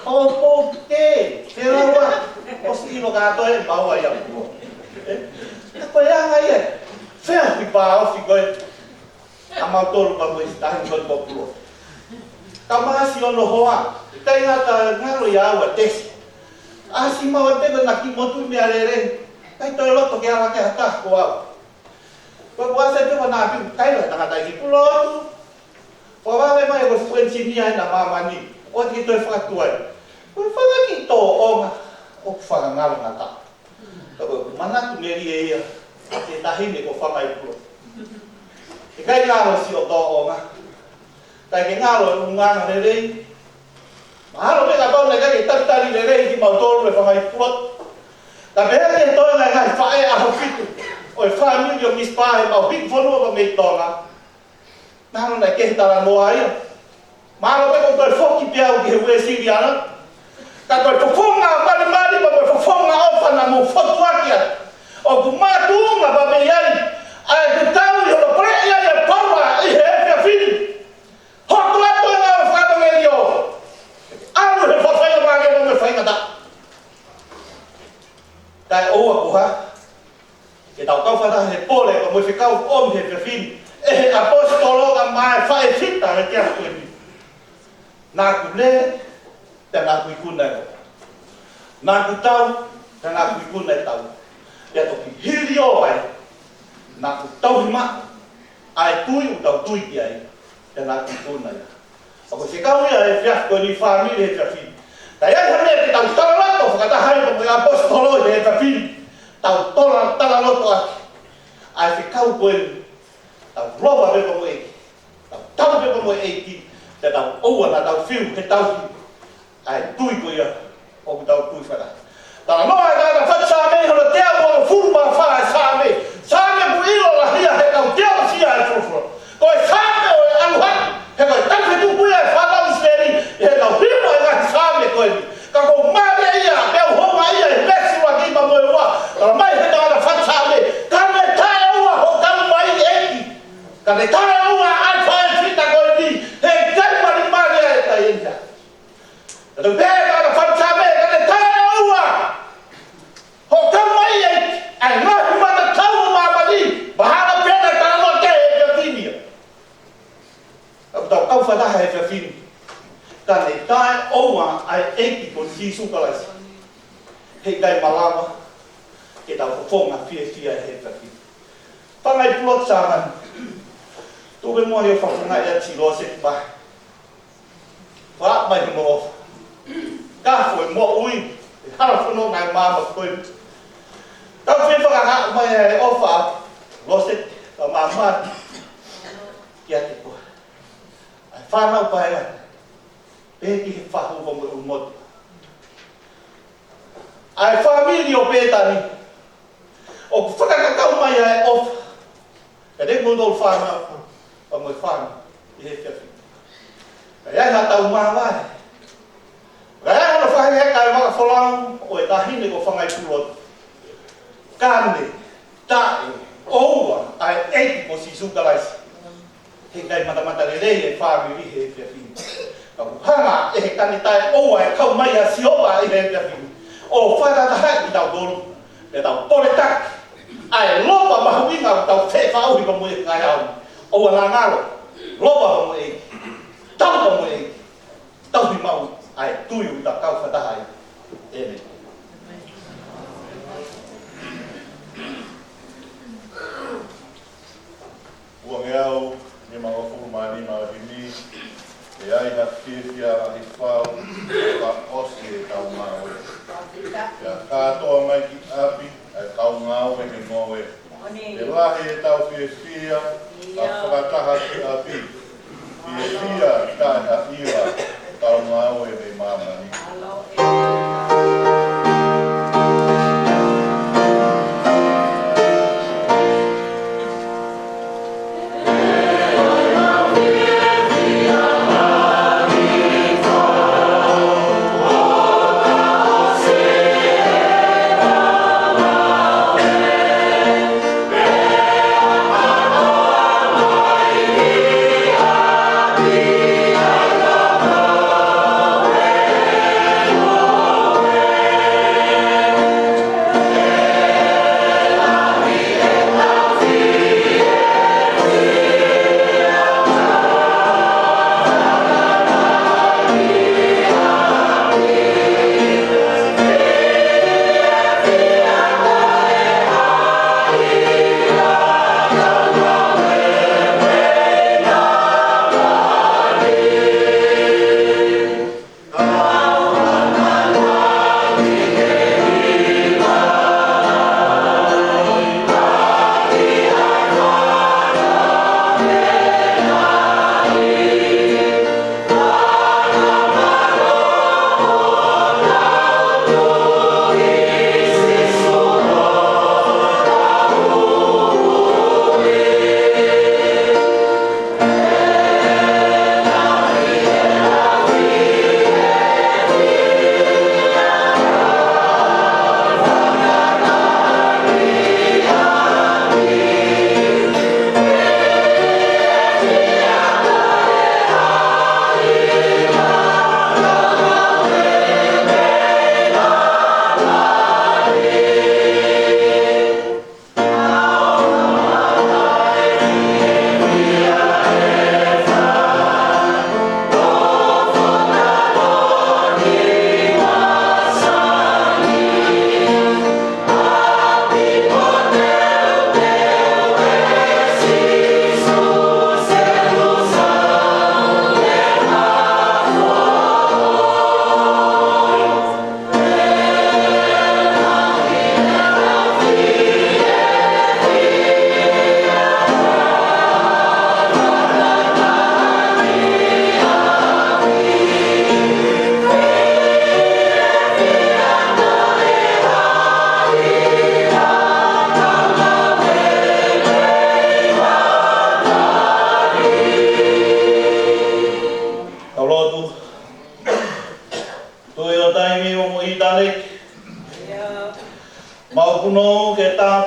ʻo mou te, te laua, ʻosi ʻilo kātoa ʻe maua ia ʻa e pulotu. Ē? Ka ko e anga ia, fea ki pā ofi ko ē ʻa mautolu pea mo e tahi ko ē ʻo e pulotu. Ka masi ʻo hono hoa, ʻikai ngata ngalo ia ʻa Tesi. ʻAsi maua pē ko ē naʻa ki motu meʻa lelei, ʻikai toe loto ke ala ki ha taha ko au. Ko e kuo ʻasi pē ko ē naʻa piu kaila tangata ki pulotu. Ko vale mai ko e fuʻu ʻenisinia ʻi māmani, ʻoua te ke toe fakatuai. Ko e fanga kiʻi tōʻonga ʻoku fakangalongata. Ka ko e manatu melie ia ʻa e taʻahine ko Fangaipulotu. ʻIkai ngalo siʻo tōʻonga, kae ke ngalo e ʻulungaanga lelei. Mahalo pē kapau naʻe ʻikai ke talitali lelei kimautolu ʻe Fangaipulotu, ka pehē ki he toenga e ngaahi faʻē ʻaho fitu ʻo e fāmili ʻo Misipa heʻemau hiki fonua pea mei Tonga, mahalo naʻe kehe talanoa ia. Mahalo pē kuo u toe foki pē au ki he Uēsiliana. Ka ko e fofonga malimali pea mo e fofonga ʻofa naʻa mou fotu ʻaki atu, ʻoku makatuʻunga pea mei ai ʻa ʻeku tau ʻi hono puleʻi ai ʻe Paula ʻi he efiafi ni. Hoku atu e ngāue fakaʻevangeliō. ʻAlu he faʻahinga mālie mo e faingataʻa. Kae ʻoua kuo hā, ke tau kau fakataha he pole, pea mo e fekau ʻomi he efiafi ni ʻe he ʻaposetolo kae ʻumaʻā e faʻē fita he efiafi ni. Naʻa ku lele, pea naʻa ku ikuna e lele. Naʻa ku tau, pea naʻa ku ikuna e tau. Pea toki hili ʻo ai, naʻa ku tauhi maʻu ʻa e tui ʻoku tau tui ki ai, pea naʻa ku ikuna ia. ʻA ko e fekau ia he efiafi ko eni, fāmili he efiafi ni. Ka ʻi ai ha meʻa ke tau talaloto fakataha ai mo e ʻaposetolo he efiafi ni, tau tola talaloto ʻaki ʻa e fekau ko eni, tau lova pē mo e ʻEiki, tau tau pē mo e ʻEiki, pea tau ʻoua naʻa tau fiu he tauhi ʻa e tui ko ia ʻoku tau tui fakataha. Talanoa ʻa e tangata fatu Saame hono teau uofulu mā fā ʻa e Saame. Saame ʻoku ʻilo lahi ia he kau teolosia ʻa e folofola. Ko e Saame ʻo e ʻalu hake, he ko e tauhi tuku ia ʻe he fānau ʻIsileli, he tau hima ʻa e ngaahi Saame ko eni. Ka ʻoku mālie ia, pea ʻoku houngaʻia ʻi he veesi ʻuluaki mo e ua. Talamai ʻe he tangata fatu Saame, ka ne taʻeʻoua hoʻo kau mai ʻEiki. Ka ne taʻeʻoua ʻa e faʻē fita ko eni, he ʻikai malimali ʻa e taʻeʻoua. Ka tau pehē ʻe he tangata fatu Saame, ka ne taʻeʻoua hoʻo kau mai ʻEiki, ʻa e ngaahi mata tau ʻo māmani, mahalo pē naʻe talanoa ki ai he efiafi ni ia. Ka ʻoku tau kau fakataha he efiafi ni. Ka ne taʻeʻoua ʻa e ʻEiki ko Sīsū Kalaisi, he ʻikai malava ke tau fofonga fiefia he efiafi ni. Fanga kiʻi pulotu Saame. Tuku muʻa ʻo fakafofongaʻi ʻa Loseti Pahe. Fakaʻamu mai hono ʻofa. Ka ko e moʻui ʻi he hala fononga ʻi māmani ko eni. Tau fie fakahā mai ʻa e ʻofa ʻa Loseti, ka māmani kiate koe. ʻA e fānau paenga. Pehē ki he fahu mo e ʻulumotu. ʻA e fāmili ʻo Pētani. ʻOku fakakakau mai ʻa e ʻofa. Ka te mo tau fānau, ka mo e fānau ʻi he efiafi ni. Ka ʻi ai ha tau māvae. Ka ʻi ai hano fakaheka ʻa e vaka folau ʻo e taʻahine ko Fanga kiʻi pulotu. Ka ne taʻeʻoua ʻa e ʻEiki ko Sīsū Kalaisi, he ʻikai matamata lelei e fāmili he efiafi ni. Ka ʻoku hanga ʻe he ka ne taʻeʻoua e kau mai ʻa Sihova ʻi he efiafi ni ʻo fakatahaʻi kitautolu, pea tau poletaki ʻa e lova mahuʻinga ʻoku tau fefaʻuhi mo e kakai au. ʻOua naʻa ngalo, lova mo e ʻEiki, tau mo e ʻEiki, tauhi maʻu ʻa e tui ʻoku tau kau fakataha ai. ʻĒmeni. Uangeau nimangofulu mā nima ʻo e himi, ʻe ai ha fiefia lahi fau, ka ʻosi e tau ngāue. Pea kātoa mai ki ʻapi, ʻa e kau ngāue he ngoue. ʻE lahi e tau fiefia, ka fakataha ki ʻapi. Fiefia, ka ha ʻila, kau ngāue mei māmani.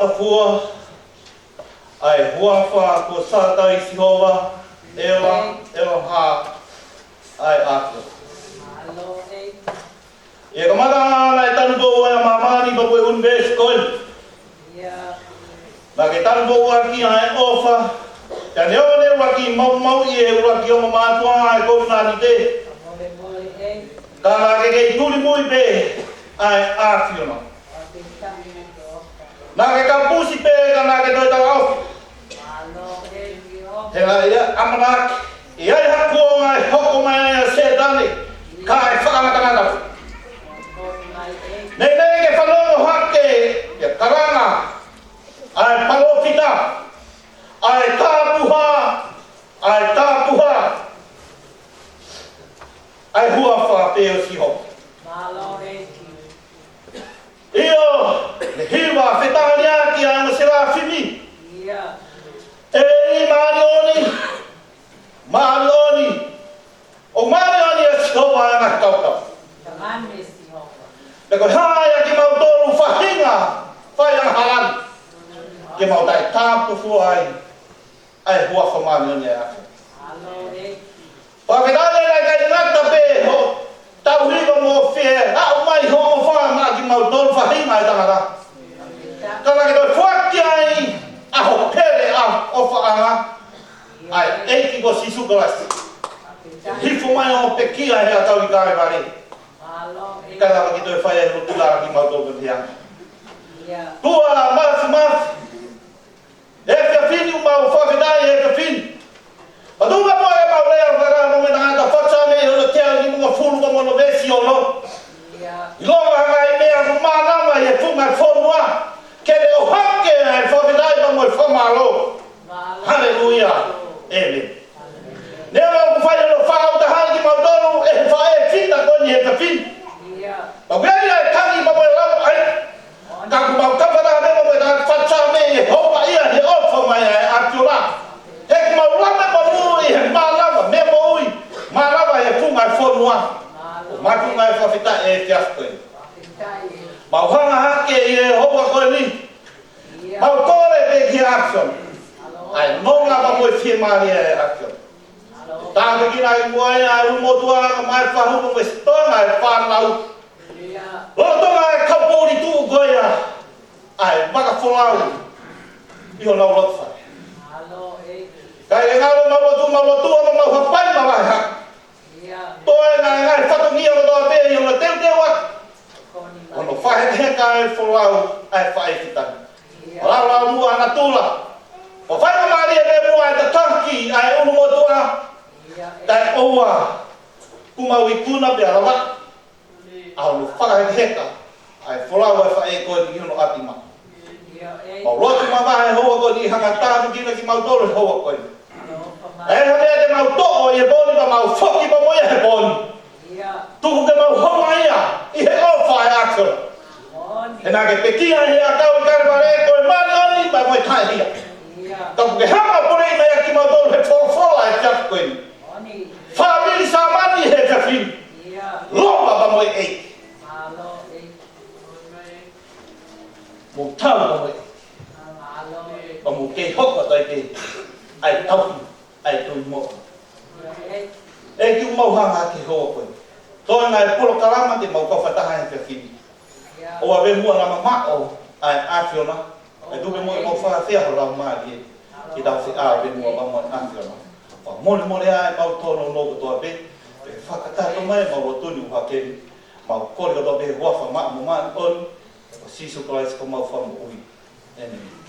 Fua ʻa e huafa ko Sātai Sihova, ʻElo, ʻElohā ʻa e ʻAfio. ʻIa kamata ʻa e tanupou ʻa māmani pea mo e ʻunivēsi ko eni. Naʻa ke tanupou ʻaki ʻa e ʻofa, pea neongo ʻa e ʻuluaki maumauʻi ʻe he ʻuluaki ongo mātuʻa ʻa e Kovinānite. Ka naʻa ke kei tulimui pē ʻa e ʻAfiona. Naʻa ke kapusi pē ka naʻa ke toe talaʻofa. He naʻe ʻamanaki ʻe ʻi ai ha kuonga ʻe hoko mai ai ʻa Sētane, kae fakangatangata. Neʻineʻi ke fanongo hake ʻa e kalanga ʻa e palōfita, ʻa e tāpuhā, ʻa e tāpuhā ʻa e huafa pē ʻo Sihova. ʻIo, ne hiva fetāliaki ʻa e ongo selafimi. ʻEiki māʻoniʻoni, māʻoniʻoni, ʻoku māʻoniʻoni ʻa Sihova ʻi he ngaahi kautau. Pea ko e hā ʻa kimautolu faʻahinga faiangahala ni ke mau taʻetāpuhā ai ʻa e huafa māʻoniʻoni ʻa e ʻAfiona. Fakafetaʻi ʻe ʻikai ngata pē hoʻo tauhi mo e fie aʻu mai hoʻo ʻofa maʻa kimautolu faʻahinga ʻo e tangata. Ka naʻa ke toe foaki ai ʻa ho pele ʻa e ʻofaʻanga ʻa e ʻEiki ko Sīsū Kalaisi. Hifo mai ʻo pekia he ʻakau ʻi Kalevale. Ka naʻa ke toe fai ai hoʻo tula kimautolu pea pehē ange. Tuʻa Mafimafi, he efiafi ni ʻoku mau fakafetaʻi he efiafi ni. Pea tuku muʻa ke mau lea ʻo fakahā mo e tangata Fakasāme ʻi hono teau nimangofulu mo hono veesi ono. ʻIlonga ha ngaahi meʻa ʻoku mānava ʻi he funga fonua, ke ne ʻohake ʻa e fakafetaʻi pea mo e fakamālō. Haleluia. ʻĒmeni. Neongo ʻoku fai hono fakaʻuta hake kimautolu ʻe he faʻē fita ko eni he efiafi ni. Pea ʻoku ʻi ai ʻa e tangi pea mo e lau ai. Ka ʻoku mau kafataha pē mo e tangata Fakasāme ʻi he hopaʻia he ʻofa mai ʻa e ʻAfiona. He ʻoku mau lave mo moʻui he mānava, meʻa moʻui mānava he funga ʻo e fonua. ʻOku mau fakafetaʻi he efiafi ko eni. Mau hanga hake ʻi he houa ko eni. Mau kole pē ki he ʻAfiona ʻa e nonga pea mo e fiemālie ʻa e ʻAfiona. Tāpuekina ʻi muʻa ʻa e ʻulumotuʻa mo e fahu mo e sitoanga ʻa e fānau. Lolotonga e kau poʻuli tuʻu ko ia ʻa e vaka folau ʻi honau loto fale. Kae ke ngalo mau lotu, mau lotu, ʻo mau hapai mavahe hake. Toe ngaahi ngaahi fatongia kotoa pē ʻi hono teuteu ʻaki hono fakahekeheka ʻa e folau ʻa e faʻē fita ni. Lau lau muʻa ʻa natula. ʻO fai ka mālie pē muʻa e tataki ʻa e ʻulumotuʻa. Kae ʻoua kuo mau ikuna pea lava ʻa hono fakahekeheka ʻa e folau ʻa e faʻē ko eni ʻi hono ʻapi maʻu. Mau lotu mavahe he houa ko eni, hanga ʻo tāpuekina kimautolu he houa ko eni. ʻE ha meʻa te mau toʻo ʻi he pō ni pea mau foki pea mo ia he pō ni. Tuku ke mau houngaʻia ʻi he ʻofa ʻa e ʻAfiona. He naʻa ke pekia he ʻakau ʻi Kalevale ko e māʻoniʻoni pea mo e taʻehia. Ka ʻoku ke hanga ʻo poleʻi mai ʻa kimautolu he folofola ʻa e efiafi ko eni. Fāmili Sāmani he efiafi ni. Loma pea mo e ʻEiki. Mou tau pea mo e ʻEiki. Pea mou kei hoko atu ai pē ʻa e tauhi ʻa e tui moʻui. ʻEiki, ʻoku mau hanga hake he houa ko eni. Toe ngaahi polokalama te mau kau fakataha he efiafi ni. ʻOua ʻe muʻa na mamaʻo ʻa e ʻAfiona. ʻE tuku muʻa ke mau fakafeʻao ho Laumālie ke tau feʻao pē muʻa pea mo e ʻAfiona. Fakamolemole ʻa e mau tōnounou kotoa pē, pea fakakakato mai ʻemau lotu ni ʻuha ke mau kole kotoa pē he huafa maʻa mo māʻoniʻoni ʻo Sīsū Kalaisi ko homau Fakamoʻui. ʻĒmeni.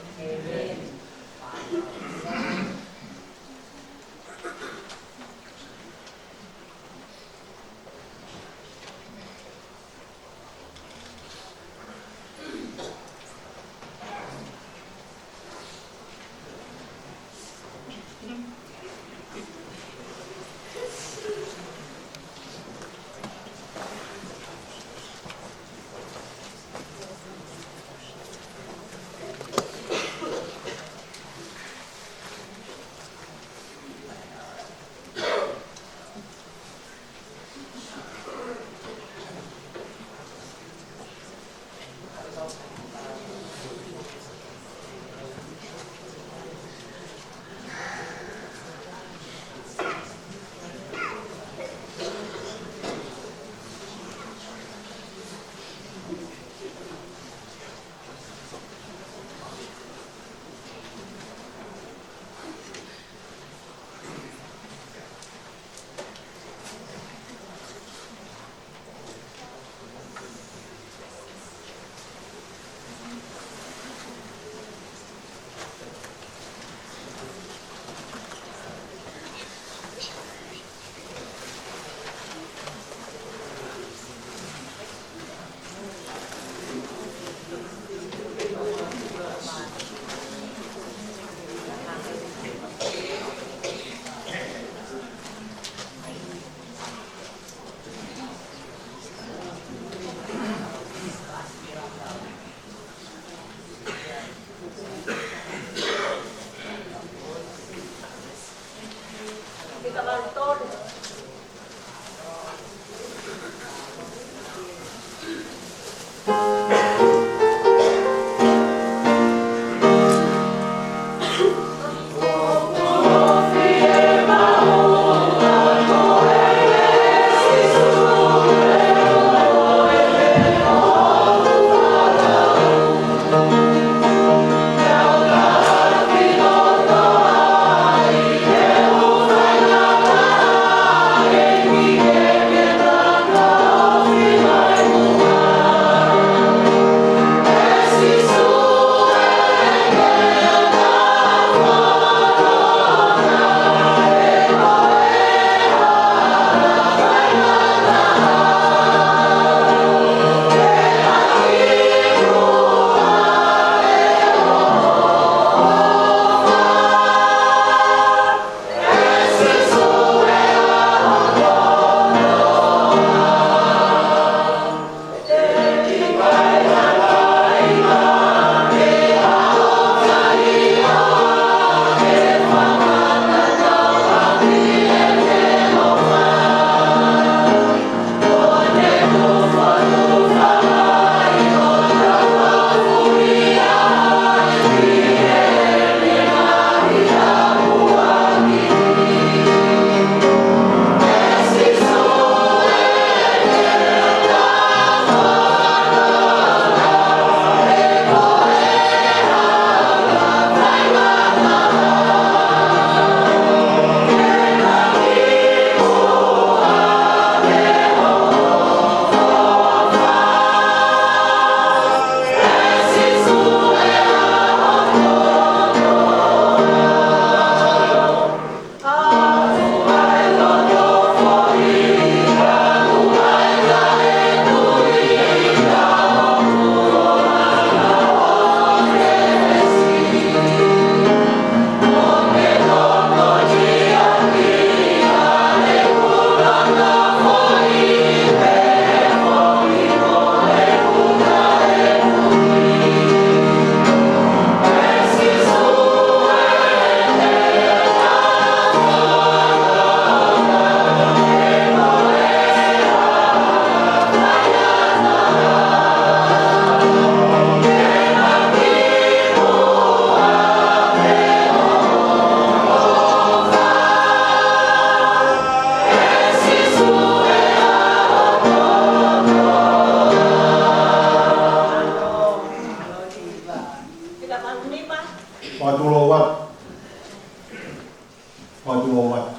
Fakatulou atu.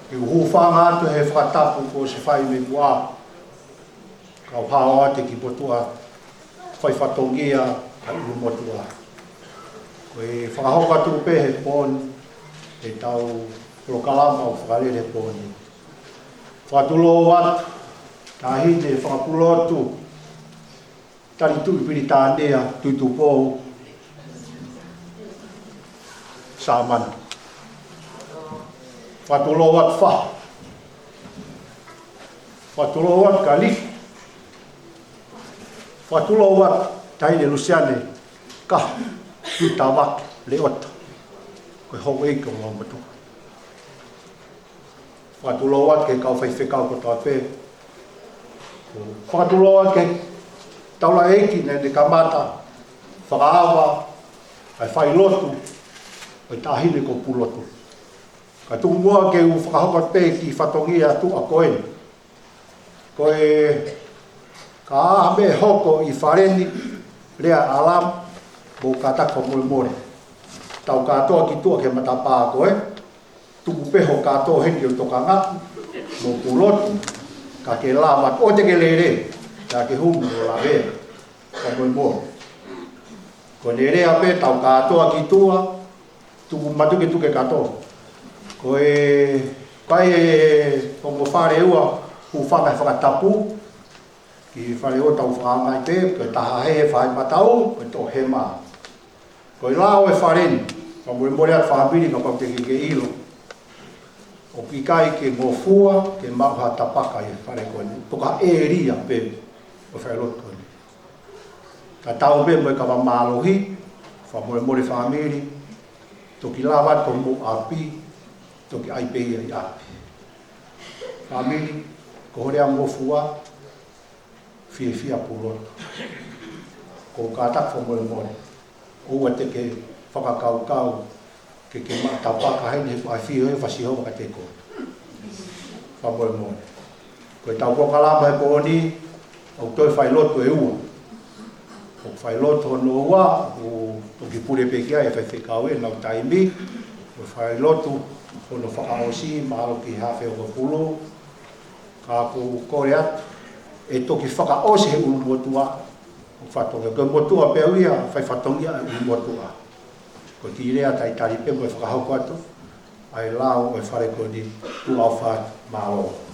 Ke u hūfanga atu he fakatapu kuo ʻosi fai mei muʻa. Kau hao atu ki he motuʻa fai fatongia ʻa e ʻulumotuʻa. Ko e fakahoko atu pē he pō ni ʻetau polokalama ʻo fakalele he pō ni. Fakatulou atu, Taʻahine Fakapulotu, Tali Tuʻi Pilitānia, Tuʻi Tupou Sāmana. Fakatulou atu Fahu. Fakatulou atu Kali. Fakatulou atu Taʻahine Lusiane Kahu Tuʻitavake Leota, ko e houʻeiki ʻo Loʻomotuʻa. Fakatulou atu ki he kau faifekau kotoa pē. Fakatulou atu ki he taulaʻeiki naʻá ne kamata fakaava ʻa e failotu ʻo e Taʻahine ko Pulotu. Ka tuku muʻa ke u fakahoko pē e kiʻi fatongia tuʻa ko eni. Ko e ka ʻi ai ha meʻa ʻe hoko ʻi fale ni, lea ʻa Alamu, mou kātaki fakamolemole. Tau kātoa ki tuʻa ki he matapā ko ē. Tuku pē hoʻo kātoa heni ʻo tokangaʻi mo Pulotu, ka ke lava ʻo te ke lele, ka ke hū mo lavea. Fakamolemole. Ko e lea pē, tau kātoa ki tuʻa, tuku matuke tuke kātoa. Ko e, kai e ongo fale ua, hūfanga he fakatapu, ki fale ua tau fakaangaʻi pē, ko e taha he fai matau, ko e toʻohema. Ko e lao e fale ni, fakamolemole atu fāmili, kapau te ke ʻilo. ʻOku ʻikai ke ngofua ke maʻu ha tapaka ʻi he fale ko eni. Toka ʻēlia pē ʻo e failotu ko eni. Ka tau pē mo e kava mālohi, fakamolemole fāmili, toki lava atu ki homou ʻapi, toki ʻai pē ia ʻi ʻapi. Fāmili, ko hoʻo lea ngofua, fiefia Pulotu. Ko e kātaki fakamolemole. ʻOua te ke fakakaukau ke ke maʻu tapaka heni he ʻoku ʻafio he fasi hou ka te ko. Fakamolemole. Ko ʻetau polokalama he pō ni, ʻoku toe failotu ʻe ua. ʻOku failotu hono ua, ʻoku toki pule pē ki ai e faifekau ʻi heʻenau taimi. ʻOku failotu hono fakaʻosi, mahalo ki he afe hongofulu. Ka ʻoku ou kole atu, ʻe toki fakaʻosi he ʻulumotuʻa, ʻo fatongia. Ko e motuʻa pē ʻoku ʻi ai, fai fatongia ʻa e ʻulumotuʻa. Ko e kiʻi lea talitali pē mo e fakahoko atu ʻa e lao ʻo e fale ko eni, tuʻa ʻofa atu, mālō.